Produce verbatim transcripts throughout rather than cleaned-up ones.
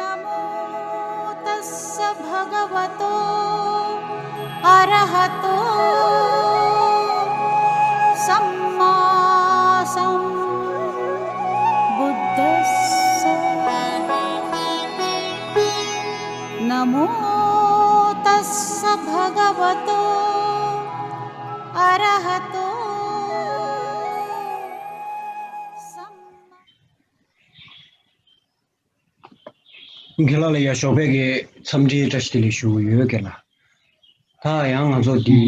नमो तस्स भगवतो अरहतो सम्मा सम्बुद्धस्स। नमो तस्स भगवतो अरहतो सम्मा རྒན་ལགས་ལ་ཡ་ཞོགས་པའི་གི་འཚམས་འདྲིའི་བཀྲ་ཤིས་བདེ་ལེགས་ཞུ་གི་ཡོད་རྒན་ལགས། ད་ཡང་ང་ཚོ་འདི་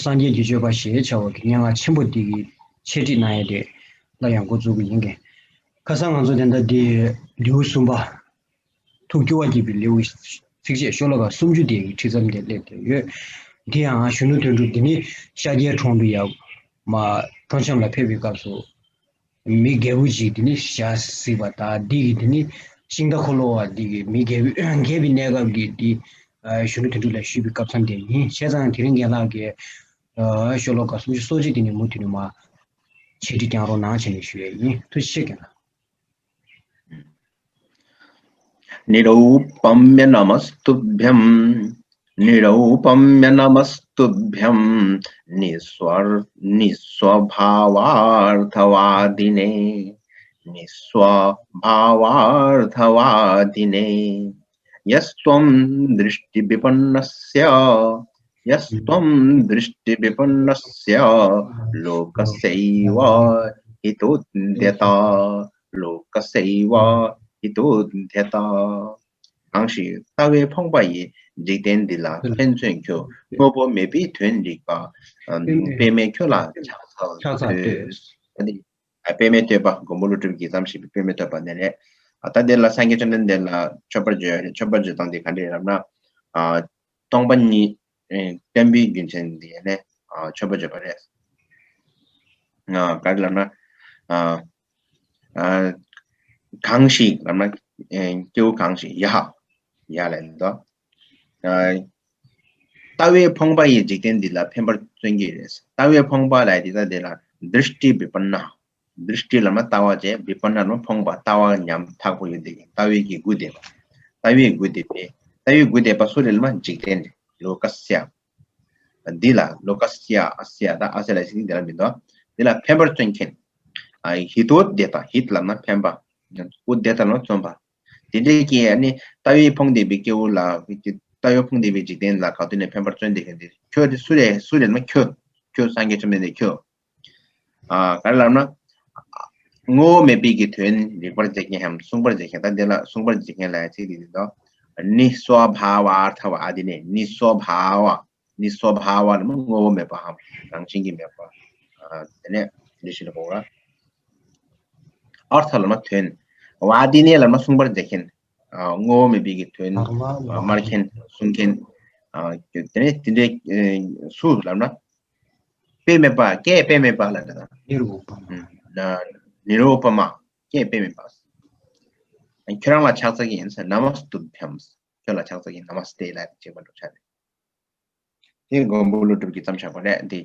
སངས་རྒྱས་ཀྱི་སྤྱོད་པ་ཞེས་བྱ་བ་གི་སྙན་ངག་ཆེན་པོ་འདི་གི་འཆད་ཁྲིད་གནང་ཡ་དེ་ལ་ཡང་འགོ་འཛུགས་གི་ཡིན་རྒན། ཁ་སང་ང་ཚོ་དེ་འདྲ་འདི་ལེའུ་གསུམ་པ། ཐུགས་སྐྱོ་བ་སྐྱེད་པའི་ལེའུ་ཚིགས་བཅད་ཤོ་ལོ་ཀ་སུམ་ཅུ་དེ་གི་ཁྲིད་མཚམས་དེ་སླེབས་བསྡད་ཡོད། འདི་ཡང་གཞོན་ནུ་དོན་གྲུབ་འདི་ནི་ཤཱཀྱའི་གྲོང་དུ་ཡ་མ་སྤྲོ་འཆམ་ལ་ཕེབས་པའི་སྐབས་སུ། མི་རྒྱལ་པོ་ཅིག་དེ་ནི་ཞལ་གཟིགས་པ་དང་འདི་གི་དེ་ནི་ཤིང་རྟ་འཁོར་ལོ་བ་འདི་གི་མི་རྒྱལ་པོའི་རྒྱལ་པོའི་གནས་སྐབས་ཀྱི་འདི་གཞོན་ནུ་དོན་གྲུབ་ལ་ཞུས་པའི་སྐབས་མཚམས་དེ་ཡིན། བྱས་ཙང་དེ་རིང་རྒན་ལགས་ཀྱིས་ཤོ་ལོ་ཀ་སུམ་ཅུ་སོ་གཅིག་དེ་ནི་མུ་མཐུད་ནས་མ་འཆད་ཁྲིད་ཀྱང་རོགས་གནང་བྱས་ནས་ཞུ་ཡས་ཡིན། ཐུགས་རྗེ་ཆེ་རྒན་ལགས། निरूपम्य नमस्तुभ्यं निरूपम्य नमस्तुभ्यं निस्वर निस्वभावार्थवादिने। यस्त्वं दृष्टिविपन्नस्य यस्त्वं दृष्टिविपन्नस्य लोकस्यैव हितोद्यत लोकस्यैव हितोद्यत। གང་ཞིག་ལྟ་བས་ཕོངས་པ་ཡི། འཇིག་རྟེན་འདི་ལ་ཕན་མཚོན་ཁྱོད། དངོས་པོ་མེད་པའི་དོན་རིག་པ། ཨམ། པདྨས་ཁྱོད་ལ་ཕྱག་འཚལ་ཕྱག་འཚལ་བསྟོད། བསྟོད། ཨ་ནི། ཨ། པདྨའི་བསྟོད་པ། མགོན་པོ་ཀླུ་སྒྲུབ་ཀྱི་མཚམས་ཞེས་པའི་པདྨའི་བསྟོད་པ་ནས་རེད། ཨ། ད་འདི་ལ་སངས་རྒྱས་བཅོམ་ལྡན་འདས་ལ་མཆོད་པར་བརྗོད་རེད། མཆོད་པར་བརྗོད་སྟངས་འདི་ག་འདྲ་རེད་ལབ་ན། ཨ། སྟོང་པ་ཉིད། ཨེ། བརྟན་པའི་རྒྱུ་མཚན་འདི་ནས། ཨ། མཆོད་པར་བརྗོད་པ་རེད། ཨ། ག་རེ་ལབ་ན། ཨ། ཨ། གང་ཞིག་ལབ་ན། ཨེ། སྐྱེ་བོ་གང་ཞིག་ཡ། ཡ་ལ་འདུག་ཨ། ལྟ་བས་ཕོངས་པ་ཡི། འཇིག་རྟེན་འདི་ལ་ཕན་པར་བརྩོན་གྱི་རེད། ལྟ་བས་ཕོངས་པ་ལ་འདི་ལྟ་དེ་ལ་དྲིས་ཊི་བི་པན་ན། དྲིས་ཊི་ལབ་ན་ལྟ་བ་བྱས། བི་པན་ན་ལབ་ན་ཕོངས་པ། ལྟ་བ་ཉམ་ཐག་པོ་ཡོད་དེ། ལྟ་བའི་གི་སྒོ་བསྡད་པ། ལྟ་བའི་སྒོ་བསྡད་པས། ལྟ་བའི་སྒོ་བསྡད་པ་སུ་རེད་ལབ་ན་འཇིག་རྟེན་རེད། ལོ་ཀ་སི་ཡ། འདི་ལ་ལོ་ཀ་སི་ཡ། ཨ་སི་ཡ། ད་ཨ་སི་ཡ་ལ་ཞིག་འདི་ལ་མི་འདུག་འདི་ལ་ཕན་པར་བརྩོན་མཁན། ཨ། ཧི་ཏོ་དེ་ཏ། ཧི་ཏ་ལབ་ན་ཕན་པ། ཨུ་དེ་ཏ་ལབ་ན་བརྩོན་པ། དེ་འདྲའི་གི་ཨ་ནི་ལྟ་བས་ཕོངས་བསྡད་པའི་སྐྱེ་བོ་ལ། ལྟ་བས་ཕོངས་བསྡད་པའི་འཇིག་རྟེན་ལ་ག་དུས་ནས་ཕན་པར་བརྩོན་བསྡད་མཁན་དེ། ཁྱོད་དེ་སུ་རེད། སུ་རེད་ན་ཁྱོད། ཁྱོད་སངས་རྒྱས་བཅོམ་ལྡན་འདས་ཁྱོད། ཨ། ག་རེ་ལབ་ན། ངོ་བོ་མེད་པའི་གི་དོན་རིག་པར་བྱེད་མཁན་ནམ་གསུང་པར་བྱེད་མཁན། ད་འདི་ལ་གསུང་པར་བྱེད་མཁན་ལ་ཚིག་འདི་འདི་དང་། ནི་སྭ་བྷཱ་ཝ་ཨར་ཐ་ཝ་ཨ་དེ་ནས། ནི་སྭ་བྷཱ་ཝ། ནི་སྭ་བྷཱ་ཝ་ལ་ངོ་བོ་མེད་པའམ་རང་བཞིན་གྱིས་མེད་པ། ཨ། དེ་ནས་འདི་ཞིག་ལ་གོ་བ། ཨར་ཐ་ལབ་ན་དོན། ཝ་ཨ་དེ་ནས་ལབ་ན་གསུང་པར་བྱེད་མཁན། ཨ། ངོ་བོ་མེད་པའི་གི་དོན། ཨ། སྨྲ་མཁན། གསུང་མཁན། ཨ། དེ་ནས་དེ་འདྲའི། ཨ། སུ་ལབ་ན། དཔེ་མེད་པ། སྐད་དཔེ་མེད་པ་ལ་འདྲ། ནི་རུ་པ་མ། ཨ། ནི་རུ་པ་མ། སྐད་དཔེ་མེད་པ། ཁྱོད་རང་ལ་ཕྱག་འཚལ་གྱི་ཡིན་ཟེར། ན་མ་སྟུ་བྷྱཾ། ཁྱོད་ལ་ཕྱག་འཚལ་གྱི་ཡིན། ན་མ་སྟེ་ལབ་ཅེས་པ་འགྲོ་ཆ་རེད། དེ་མགོན་པོ་ཀླུ་སྒྲུབ་ཀྱིས་མཚམས་བཞག་པ་རེད། འདི་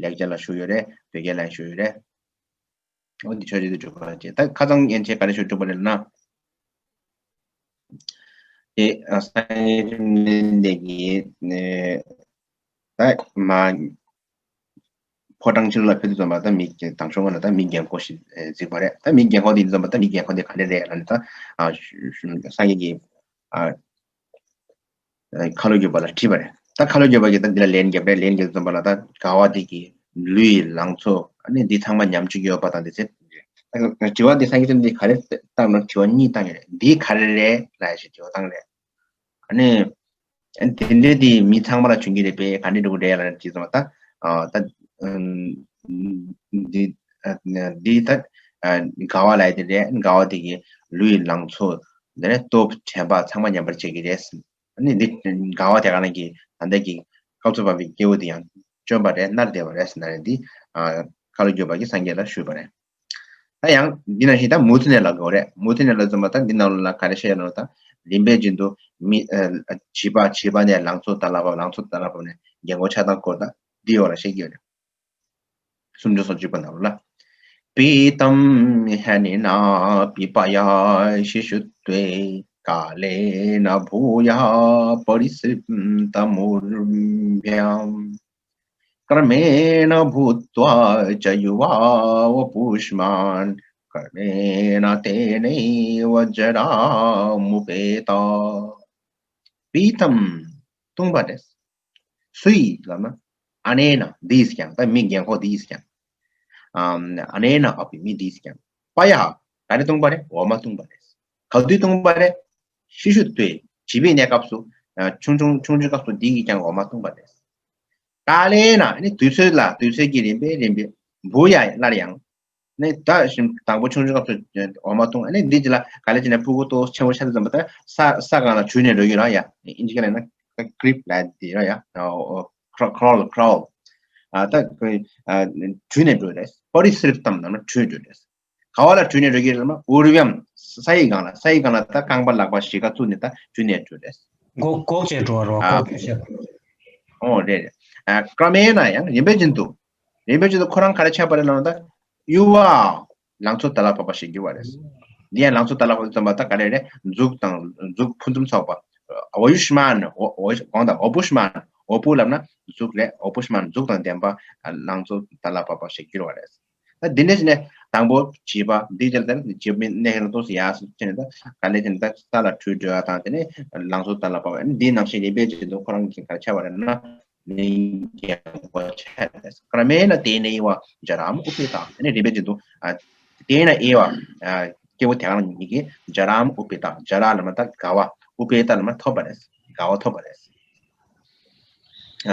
ལེགས་སྦྱར་ལ་ཞུགས་ཡོད་རེད། བོད་རྒྱལ་ལ་ཞུགས་ཡོད་རེད། འོ་འདི་ཆོས་རྗེ་དུ་འཇུག་པ་བྱས། ད་ཁ་སང་ཡན་ཆད་ག་རེ་ཞུ་བཅུག་པ་རེད་ན། དེ་སངས་རྒྱས་བཅོམ་ལྡན་འདས་ཀྱིས་ད་མ། ཕོ་བྲང་ཕྱི་ལོགས་ལ་ཕེབས་དུས་ཙམ་པ། ད་མི་དང་ཤོང་ལ་ད་མི་རྒན་གོག་ཞིག་གཟིགས་པ་རེད། ད་མི་རྒན་གོག་དེ་ཡིན་ཙམ་པ། ད་མི་རྒན་གོག་དེ་ག་འདྲ་རེད་ལབ་ན། ད་ཨ་སངས་རྒྱས་ཀྱིས་ཨ་ཁ་ལོ་སྒྱུར་བ་ལ་དྲིས་པ་རེད། ད་ཁ་ལོ་སྒྱུར་བ་གིས་ད་འདི་ལ་ལན་བརྒྱབ་རེད། ལན་བརྒྱབ་ཙམ་པ་ལ་ད་དགའ་བ་དེ་གི་ལུས་ཡི་ལང་ཚོ། ཨ་ནི་འདི་ཚང་མ་ཉམས་བཅུག་ཡོད་པ་དང་དེ་ཚེ། ད་དྲི་བ་འདི་སངས་རྒྱས་བཅོམ་ལྡན་འདས་ག་རེ་བཏང་ན། དྲི་བ་གཉིས་བཏང་གི་རེད། འདི་ག་རེ་རེད་ལབ་ཞེས་དྲི་བ་བཏང་རེད། ཨ་ནི། ཨ་ནི་དེ་འདྲའི་དེ་མི་ཚང་མ་ལ་བྱུང་གི་རེད་པས། ག་འདྲ་འགྲོ་གི་རེད་ལབ་ཅེས་ཙམ་པ། ད་ཨ་ད་འདི་ཨ་འདི་ད་ཨ་དགའ་བ་ལབ་ཡ་དེ་རེད། དགའ་བ་དེ་གི་ལུས་ཡི་ལང་ཚོ། དེ་ནས་སྟོབས་དྲན་པ་ཚང་མ་ཉམས་པར་བྱེད་ཀྱི་རེད། ཨ་ནི་འདི་དགའ་བ་དེ་ག་ནང་གི་ད་ལྟ་གི་སྐབས་སུ་བབ་པའི་སྐྱེ་བོ་དེ་ཡང་བཅོམ་པ་རེད། མནར་བསྡད་པ་རེད་ཟེར་ན་རེད། འདི་ཨ་ཁ་ལོ་སྒྱུར་བ་གིས་སངས་རྒྱས་ལ་ཞུས་པ་རེད། ད་ཡང་འདི་ནང་བཞིན་ད་མུ་ཏུ་ནེ་ལ་དགོས་རེད། མུ་ཏུ་ནེ་ལ་ཙམ་པ། ད་འདི་ནང་ལ་ག་རེ་བཤད་ཡོད་ན། ད་རིམ་པས་བཞིན་དུ་མི་ཨ་བྱིས་པ། བྱིས་པ་ནས་ལང་ཚོ་ད་ལ་བབ། ལང་ཚོ་ད་ལ་བབ་ནས་རྒན་གོག་ཆགས་སྟངས་སྐོར་ད་འདི་འོག་ལ་བཤད་ཀྱི་ཡོད་རེད། སུམ་ཅུ་སོ་གཅིག་པ་ནང་ལ། पीतं ह्यनेनापि पयाशिषुत्वे कालेन भूयः परिसृप्तमूर्भ्याम्। क्रमेण भूत्वा च युवा वपुष्मान् क्रमेण तेनैव जरामुपेता। पीतम्, བཏུང་བ་རེད། སུ་ཡིས་ལབ་ན། अनेन, འདིས་ཀྱང་། ད་མི་རྒན་འཁོགས་འདིས་ཀྱང་། ཨམ། अनेन अपि, མི་འདིས་ཀྱང་། पयः, ག་རེ་བཏུང་བ་རེད། འོ་མ་བཏུང་བ་རེད། ག་དུས་བཏུང་བ་རེད། शिशुत्वे, བྱིས་པའི་གནས་སྐབས་སུ། ཨ། ཆུང་ཆུང་ཆུང་ཆུང་སྐབས་སུ་འདི་གིས་ཀྱང་འོ་མ་བཏུང་བ་རེད། कालेन, ཨ་ནི་དུས་ཚོད་ལ། དུས་ཚོད་ཀྱི་རིམ་པས་རིམ་པས། भूय, སླར་ཡང་། ནི་ད་བཞིན་དང་པོ་ཆུང་ཆུང་སྐབས་སུ་འོ་མ་བཏུང་། ཨ་ནི་འདི་རྗེས་ལ་ག་ལེ་བྱས་ནས་ཕྲུ་གུ་ཏོག་ཆེན་པོ་ཆགས་དུས་ཙམ་པ། ད་ས་ས་སྒང་ལ་དྲུད་ནས་འགྲོ་གི་རེད་ཡ། ཨིན་ཇི་སྐད་ལ་ན་ཀི་རིབ་ལབ་དེ་རེད་ཡ། ཨོ། crawl, crawl, crawl. ཨ། ད་ཁོས། ཨ། དྲུད་ནས་འགྲོ་རེད། परिसृप्तम् ལབ་ན་དྲུད་འགྲོ་རེད། ག་བ་ལ་དྲུད་ནས་འགྲོ་གི་རེད་ལབ་ན། ऊर्व्याम्། ས་ཡི་སྒང་ལ། ས་ཡི་སྒང་ལ་ད་རྐང་པ་ལག་པ་གཞིས་ཀ་བཙུགས་ནས་ད་དྲུད་ནས་འགྲོ་རེད། འགོག་འགོག་བྱས་འགྲོ་བ་རེད་པ། ཨ། འགོག་བྱས། ཨོ། རེད་རེད། ཨ། क्रमेण, ཡང་རིམ་པ་བཞིན་དུ། རིམ་པ་བཞིན་དུ་ཁོ་རང་ག་རེ་ཆགས་པ་རེད་ལབ་ན། ད་युवा, ལང་ཚོ་དར་ལ་བབ་པ་ཞིག་འགྱུར་བ་རེད། འདི་ཡང་ལང་ཚོ་དར་ལ་བབ་ཙམ་པ་ད་ག་རེ་རེད། མཛུབ་དང་མཛུབ་ཕུན་སུམ་ཚོགས་པ། वयुष्मान्, འོ་འོ་གོང་དང་། वपुष्मान्, वपु ལབ་ན་མཛུབ་རེད། वपुष्मान्, མཛུབ་དང་ལྡན་པ། ལང་ཚོ་དར་ལ་བབ་པ་ཞིག་འགྱུར་བ་རེད། ད་འདི་འདྲ་བྱས་ནས་དང་པོ་བྱིས་པ། འདི་རྗེས་ལ་ད་བྱིས་པའི་གནས་ལ་ཏོག་ཙམ་ཡར་སོང་བྱས་ནས། ད་ག་ལེ་བྱས་ནས་ད་ས་ལ་དྲུད་འགྲོ་བ་དང་། དེ་ནས་ལང་ཚོ་དར་ལ་བབས་པ། འདིའི་ནང་བཞིན་རིམ་པས་བྱེད་དུས་ཁོ་རང་གིས་ག་རེ་ཆགས་པ་རེད་ན། ནི་རྒན་པོ་ཆགས་རེད། क्रमेण तेनैव जराम् उपेता། དེ་ནས་རིམ་པས་བྱེད་དུས། ཨ། तेनैव། ཨ། སྐྱེ་བོ་དེ་གང་ཉིད་ཀྱིས། जराम् उपेता། जरा ལབ་ན་ད་རྒ་བ། उपेता ལབ་ན་ཐོབ་པ་རེད། རྒ་བ་ཐོབ་པ་རེད། ཨ།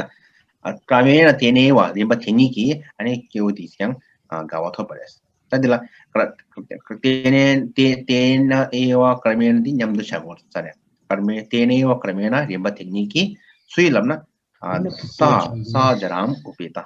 ཨ། क्रमेण तेनैव, རིམ་པ་དེ་ཉིད་ཀྱིས། ཨ་ནི་སྐྱེ་བོ་དེས་ཀྱང་། ཨ། རྒ་བ་ཐོབ་པ་རེད། ད་འདི་ལ། ཀ་ར། तेन तेनैव क्रमेण འདི་མཉམ་དུ་བྱ་དགོས་ས་རེད། ཀ་ར་མེ། तेनैव क्रमेण རིམ་པ་དེ་ཉིད་ཀྱིས། སུ་ཡིས་ལབ་ན། ཨ། ས། ས་जराम् उपेता།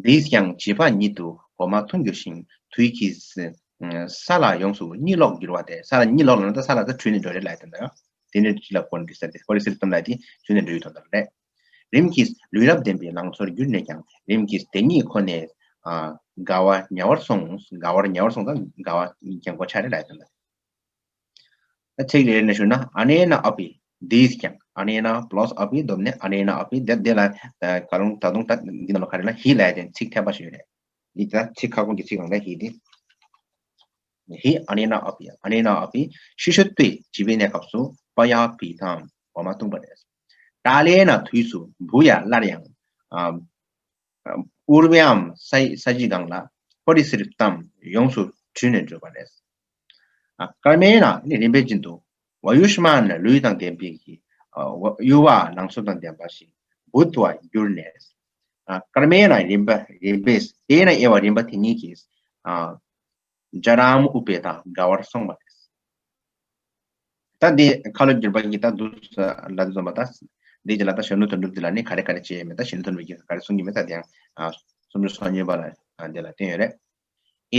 འདིས་ཀྱང་བྱིས་པ་ཉིད་དུ་འོ་མ་འཐུང་འགྱུར་ཞིང་། དུས་ཀྱིས། ཨ། ས་ལ་ཡོངས་སུ་གཉིད་ལོག་འགྱུར་བ་སྟེ། ས་ལ་གཉིད་ལོག་ལབ་ན་ད་ས་ལ་ད་དྲུད་ནས་འགྲོ་རེད་ལབ་ཡ་དེ་འདྲ། དེ་ནས་ཅི་ལ་སྐོར་འདི་ཟེར་ཏེ། परिसृप्तम् ལབ་དེ་དྲུད་ནས་འགྲོ་ཡི་དོན་དག་རེད། རིམ་གྱིས་ལུས་རབ་ལྡན་པའི་ལང་ཚོར་གྱུར་ནས་ཀྱང་། རིམ་གྱིས་དེ་ཉིད་ཁོ་ནས། ཨ། རྒ་བ་ཉེ་བར་སོང་། རྒ་བར་ཉེ་བར་སོང་། ད་རྒ་བ་རྒན་འཁོགས་ཆགས་རེད་ལབ་ཡ་དེ་འདྲ། ད་ཚིག་རེ་རེ་ནས་ཞུ་ན། अनेन अपि། འདིས་ཀྱང་། अनेन plus अपि། བསྡོམས་ནས་अनेन अपि། དེ་དེ་ལ་ད་ག་རུང་ད་དུང་ད་འདི་ནང་ལ་ག་རེ་ན་हि ལབ་ཡ་དེ་ཚིག་འཐེབ་པ་ཞིག་ཡོད་རེད། འདི་ད་ཚིག་ཁ་སྐོང་གི་ཚིག་རང་རེད། हि དེ། हि अनेन अपि། अनेन अपि शिशुत्वे། བྱིས་པའི་གནས་སྐབས་སུ། पयः पीतम्། འོ་མ་བཏུང་བ་རེད། कालेन དུས་སུ། भूय སླར་ཡང་། ཨ། ཨ། ऊर्व्याम् ས་ས་གཞིའི་སྒང་ལ། परिसृप्तम् ཡོངས་སུ་དྲུད་ནས་འགྲོ་བ་རེད། ཨ། क्रमेण ནི་རིམ་པས་བཞིན་དུ། वयुष्मान् ལུས་དང་ལྡན་པའི་གི། ཨ། युवा ལང་ཚོ་དང་ལྡན་པ་ཞིག भूत्वा གྱུར་ནས། ཨ། क्रमेण རིམ་པ་རིམ་པས། तेनैव རིམ་པ་དེ་ཉིད་ཀྱིས། ཨ། जराम् उपेता རྒ་བར་སོང་བ་རེད། ད་འདི་ཁ་ལོ་བསྒྱུར་བ་གི་ད་འདུག་ལབ་དུས་ཙམ་པ། ད་འདི་རྗེས་ལ་ད་གཞོན་ནུ་དོན་གྲུབ་འདི་ལ་ནི་ག་རེ་ག་རེ་བྱས་ཡོད་མེད། ད་གཞོན་ནུ་དོན་གྲུབ་ཀྱིས་ག་རེ་གསུང་གི་མེད། ད་དེ་ཡང་། ཨ། སུམ་ཅུ་སོ་གཉིས་པ་ལ། ཨ། འདི་ལ་བསྟན་ཡོད་རེད།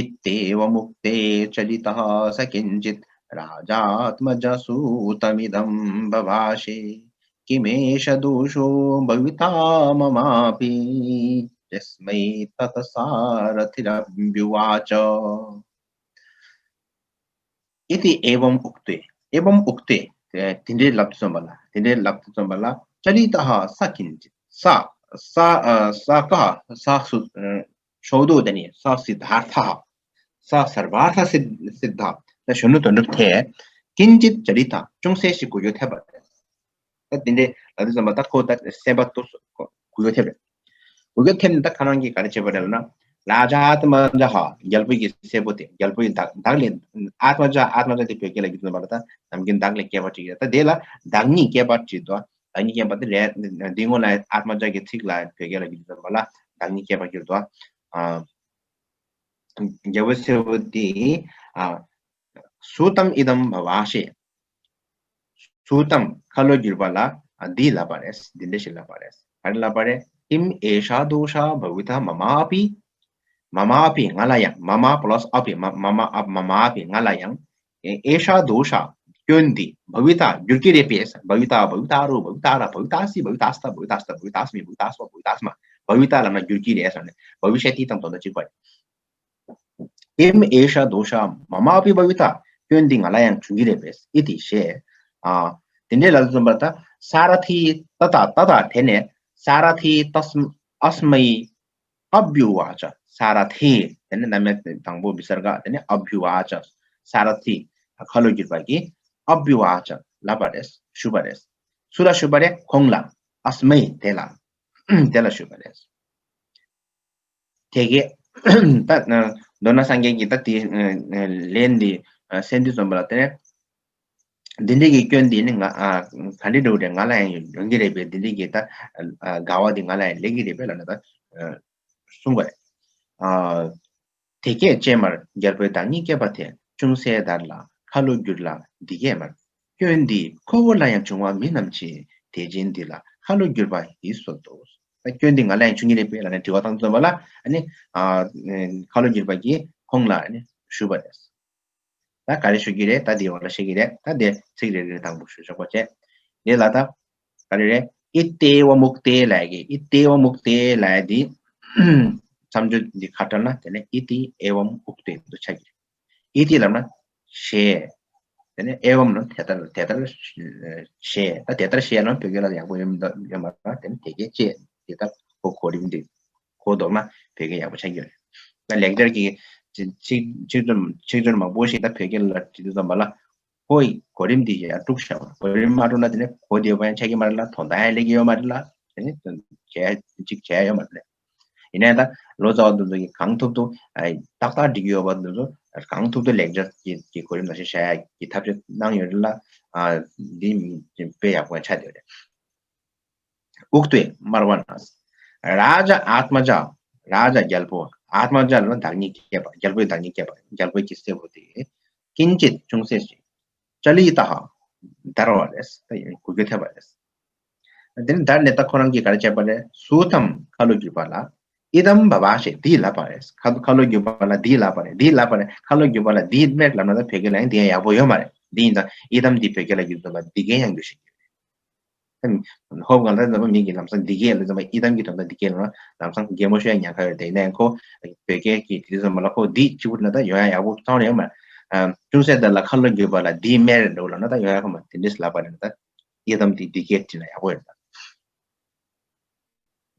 इत्येवमुक्ते चलितः स किञ्चित् राजात्मज सूतमिदं बभाषे। किमेष दोषो भविता ममापि यस्मै ततः सारथिरभ्युवाच। इति एवम् उक्ते। एवम् उक्ते དེ་འདྲའི་ལབ་དུས་ཙམ་པ་ལ། དེ་འདྲའི་ལབ་དུས་ཙམ་པ་ལ། चलितः स किञ्चित् स स कः स सु षोडो དེ་ནི स सिद्धार्थः स सर्वार्थसिद्ध सिद्धः ད་གཞོན་ནུ་དོན་གྲུབ་དེ། किञ्चित् चलितः ཅུང་ཟད་ཞིག་འགུལ་སྐྱོད་ཐེབས་པ་རེད། ད་དེ་འདྲའི་ལབ་དུས་ཙམ་པ་ད་ཁོ་ད་སེམས་པ་ཏོག་ཙམ་འགུལ་སྐྱོད་ཐེབས་རེད། འགུལ་སྐྱོད་ཐེབས་ནས་ད་ཁོ་རང་གིས་ག་རེ་བྱས་པ་རེད་ལབ་ན། राजात्मजः རྒྱལ་པོ་ཡི་སྲས་པོ་དེ། རྒྱལ་པོ་ཡི་བདག་བདག་ལས། आत्मजः आत्मजः དེ་བོད་སྐད་ལ་བསྒྱུར་དུས་ཙམ་པ་ལ་ད་ནམ་རྒྱུན་བདག་ལས་སྐྱེས་པ་ཅིག་རེད། ད་དེ་ལ་བདག་ཉིད་སྐྱེས་པ་ཅིག་འདུག་བདག་ཉིད་སྐྱེས་པ་དེ་རེད། འདི་སྔོན་ལ་आत्मजः གི་ཚིག་ལ་བོད་སྐད་ལ་བསྒྱུར་དུས་ཙམ་པ་ལ་བདག་ཉིད་སྐྱེས་པ་བསྒྱུར་འདུག་ཨ། རྒྱལ་པོའི་སྲས་པོ་དེ། ཨ། सूतम् इदं बभाषे། सूतम् ཁ་ལོ་བསྒྱུར་བ་ལ། ཨ། འདི་ལབ་པ་རེད། འདི་འདྲ་ཞིག་ལབ་པ་རེད། ག་རེ་ལབ་པ་རེད། किम् एषा दोषा भविता ममापि ममापि ང་ལ་ཡང་། मम plus अपि म- मम अपि ममापि ང་ལ་ཡང་། ए- एषा दोषा སྐྱོན་འདི། भविता འགྱུར་གྱི་རེད་པས། भविता भवितारो भवितार भवितासि भवितास्त भवितास्त भवितास्मि भवितास्व भवितास्म भविता ལབ་ན་འགྱུར་གྱི་རེད་ཟེར་ནས། भविष्यति དང་དོན་དག་གཅིག་པ་རེད། किम एष दोष ममापि भविता, སྐྱོན་འདི་ང་ལ་ཡང་འབྱུང་གི་རེད་པས། इति ཞེས། ཨ། དེ་འདྲའི་ལ་སོགས་པ་ད་ས་ར་ཐི་ཏ་ཏ་ཏ་ཏ་དེ་ནས་ས་ར་ཐི་ཏ་སྨ་ཨ་སྨའི་ཨབ་བྷྱུ་ཝ་ཅ། ས་ར་ཐི་དེ་ནས་རྣམ་དབྱེ་དང་པོ་བི་སརྒ། དེ་ནས་ཨབ་བྷྱུ་ཝ་ཅ། ས་ར་ཐི་ཁ་ལོ་བསྒྱུར་པ་གིས་ཨབ་བྷྱུ་ཝ་ཅ་ལབ་པ་རེད། ཞུས་པ་རེད། སུ་ལ་ཞུས་པ་རེད། ཁོང་ལ། ཨ་སྨའི་དེ་ལ། དེ་ལ་ཞུས་པ་རེད། དེ་གས། ད་མདོར་ན་སངས་རྒྱས་ཀྱིས་ད་དེ་ལན་འདི་གསན་དུས་ཙམ་པ་ལ་དེ་ནས། འདི་འདྲའི་གི་སྐྱོན་འདི་ནི་ང་ཨ་ག་འདྲ་འདྲ་བོ་རེད། ང་ལ་ཡང་ཡོང་གི་རེད་པས། འདི་འདྲའི་གི་ད་ཨ་དགའ་བ་འདི་ང་ལ་ཡང་སླེབས་ཀྱི་རེད་པས་ལབ་ནས་ད་གསུངས་པ་རེད། ཨ་དེ་སྐད་ཅེས་སྨྲས། རྒྱལ་པོས་བདག་ཉིད་བསྐྱེད་པ་དེས། ཅུང་ཟད་བདར་ལ་ཁ་ལོ་བསྒྱུར་ལ་འདི་སྐད་སྨྲས། སྐྱོན་འདི་ཁོ་བོ་ལ་ཡང་འབྱུང་བ་མིན་ནམ་ཅི། དེ་བཞིན་འདི་ལ་ཁ་ལོ་བསྒྱུར་པ་ཡིས་གསོད་དོ། ད་སྐྱོན་འདི་ང་ལ་ཡང་འབྱུང་གི་རེད་པས་ལབ་ནས་དྲི་བ་བཏང་ཙམ་པ་ལ། ཨ་ནི་ཨ་ཁ་ལོ་བསྒྱུར་པ་གིས་ཁོང་ལ་ཨ་ནི་ཞུས་པ་རེད། ད་ག་རེ་ཞུ་གི་རེད། ད་འདི་འོག་ལ་བཤད་ཀྱི་རེད། ད་འདི་ཚིག་རེ་རེ་དང་པོ་ཞུ་ཆོག་པ་བྱས། འདི་ལ་ད་ག་རེ་རེད། ཨི་ཏེ་ཝ་མུག་ཏེ་ལབ་ཀྱི། ཨི་ཏེ་ཝ་མུག་ཏེ་ལབ་ཡ་འདི་མཚམས་སྦྱོར་འདི་ཁ་བྲལ་ན་དེ་ནས་ཨི་ཏི་ཨེ་ཝམ་ཨུག་ཏེ་འདུ་ཆགས་ཀྱི་རེད། ཨི་ཏི་ལབ་ན་ཞེས། དེ་ནས་ཨེ་ཝམ་ལབ་དེ་ལྟར་དེ་ལྟར་ཞེས། ད་དེ་ལྟར་ཞེས་ལབ་ན་བོད་སྐད་ལ་ཡག་པོ་ཡོད་མ་ཡོད་མ་རེད། དེ་ནས་དེ་སྐད་ཅེས། དེ་ལྟར་གོ་གོ་རིམ་འདི་གོ་ལྡོག་ན་བོད་སྐད་ཡག་པོ་ཆགས་ཀྱི་ཡོད་རེད། ད་ལེགས་སྦྱར་གྱི་ཚིག་ཚིག་སྦྱོར་ཚིག་སྦྱོར་མང་པོ་ཞིག་ད་བོད་སྐད་ལ་བྲིས་དུས་ཙམ་པ་ལ། ཁོ་ཡི་གོ་རིམ་འདི་ཡར་དཀྲུགས་བཞག་པ། གོ་རིམ་མ་དཀྲུགས་ན་དེ་ནས་གོ་བདེ་བོ་ཡང་ཆགས་ཀྱི་མ་རེད་ལ། དོན་དག་ཡང་ལེགས་ཀྱི་ཡོད་མ་རེད་ལ། དེ་ནས་བྱས་གཅིག་བྱས་ཡོད་མ་རེད། ཡིན་ནའི་ད་ལོ་ཙཱ་བ་དེ་ཚོ་གིས་གང་ཐུབ་ཐུབ་ཨ་ཏག་ཏག་འགྲིག་གི་ཡོད་པ་དེ་ཚོ་གང་ཐུབ་ཐུབ་ལེགས་སྦྱར་གྱི་གི་གོ་རིམ་ནང་བཞིན་བྱ་ཡ་གི་ཐབས་ཤེས་གནང་ཡོད་རེད་ལ། ཨ་འདི་དཔེ་ཡག་པོ་ཆགས་བསྡད་ཡོད་རེད། ཨུག་ཏེ་སྨྲ་བ་ན། རཱ་ཛ་ཨཏྨ་ཛ། རཱ་ཛ་རྒྱལ་པོ། ཨཏྨ་ཛ་ལབ་ན་བདག་ཉིད་བསྐྱེད་པ། རྒྱལ་པོས་བདག་ཉིད་བསྐྱེད་པ། རྒྱལ་པོའི་གི་སྲས་པོ་དེ། ཀིན་ཅིད་ཅུང་ཟད་ཅིག་ཅ་ལི་ཏ་ཧ། བདར་བ་རེད། ད་ཡང་གུ་གུལ་ཐེབས་པ་རེད། དེ་ནས་བདར་ནས་ད་ཁོ་རང་གིས་ག་རེ་བྱས་པ་རེད། སུ་ཐམ་ཁ་ལོ་བསྒྱུར་པ་ལ། ཨི་དམ་བྷ་བྷ་ཤེ། འདི་ལབ་པ་རེད། ཁ་ཁ་ལོ་བསྒྱུར་པ་ལ་འདི་ལབ་པ་རེད། འདི་ལབ་པ་རེད། ཁ་ལོ་བསྒྱུར་པ་ལ་འདི་སྨྲས་ལབ་ན་ད་བོད་སྐད་ལ་ཡང་འདི་ཡང་ཡག་པོ་ཡོད་མ་རེད། འདི་ཡིན་ཙང་ཨི་དམ་འདི་བོད་སྐད་ལ་བསྒྱུར་ཙམ་པ་འདི་སྐད་ཡང་བསྒྱུར་ཤེས་ཀྱི་ཡོད་རེད། ཧོབ་གང་ལྟར་འཛམ་བུ་མི་གི་ལམ་སང་འདི་སྐད་ལ་འཛམ་བུ་ཨི་དམ་གྱི་དོན་དག་འདི་སྐད་ལ་ལམ་སང་གད་མོ་ཤོར་ཡ་ཉེན་ཁ་ཡོད་དེ། ཡིན་ནའི་ཁོ་བོད་སྐད་ཀྱི་དེ་འཛམ་བུ་ལ་ཁོ་འདི་གཅིག་པུ་ན་ད་ཡོང་ཡ་ཡག་པོ་ཚང་ཡོད་མ་རེད། ཅུང་ཟད་བདར་ལ་ཁ་ལོ་བསྒྱུར་པ་ལ་འདི་སྨྲས་འགྲོ་ལབ་ན་ད་ཡོང་ཡ་ཁོ་མ་དེ་འདྲས་ལབ་པ་རེད། ད་ཨི་དམ་འདི་འདི་སྐད་བྲིས་ན་ཡག་པོ་ཡོད་ད།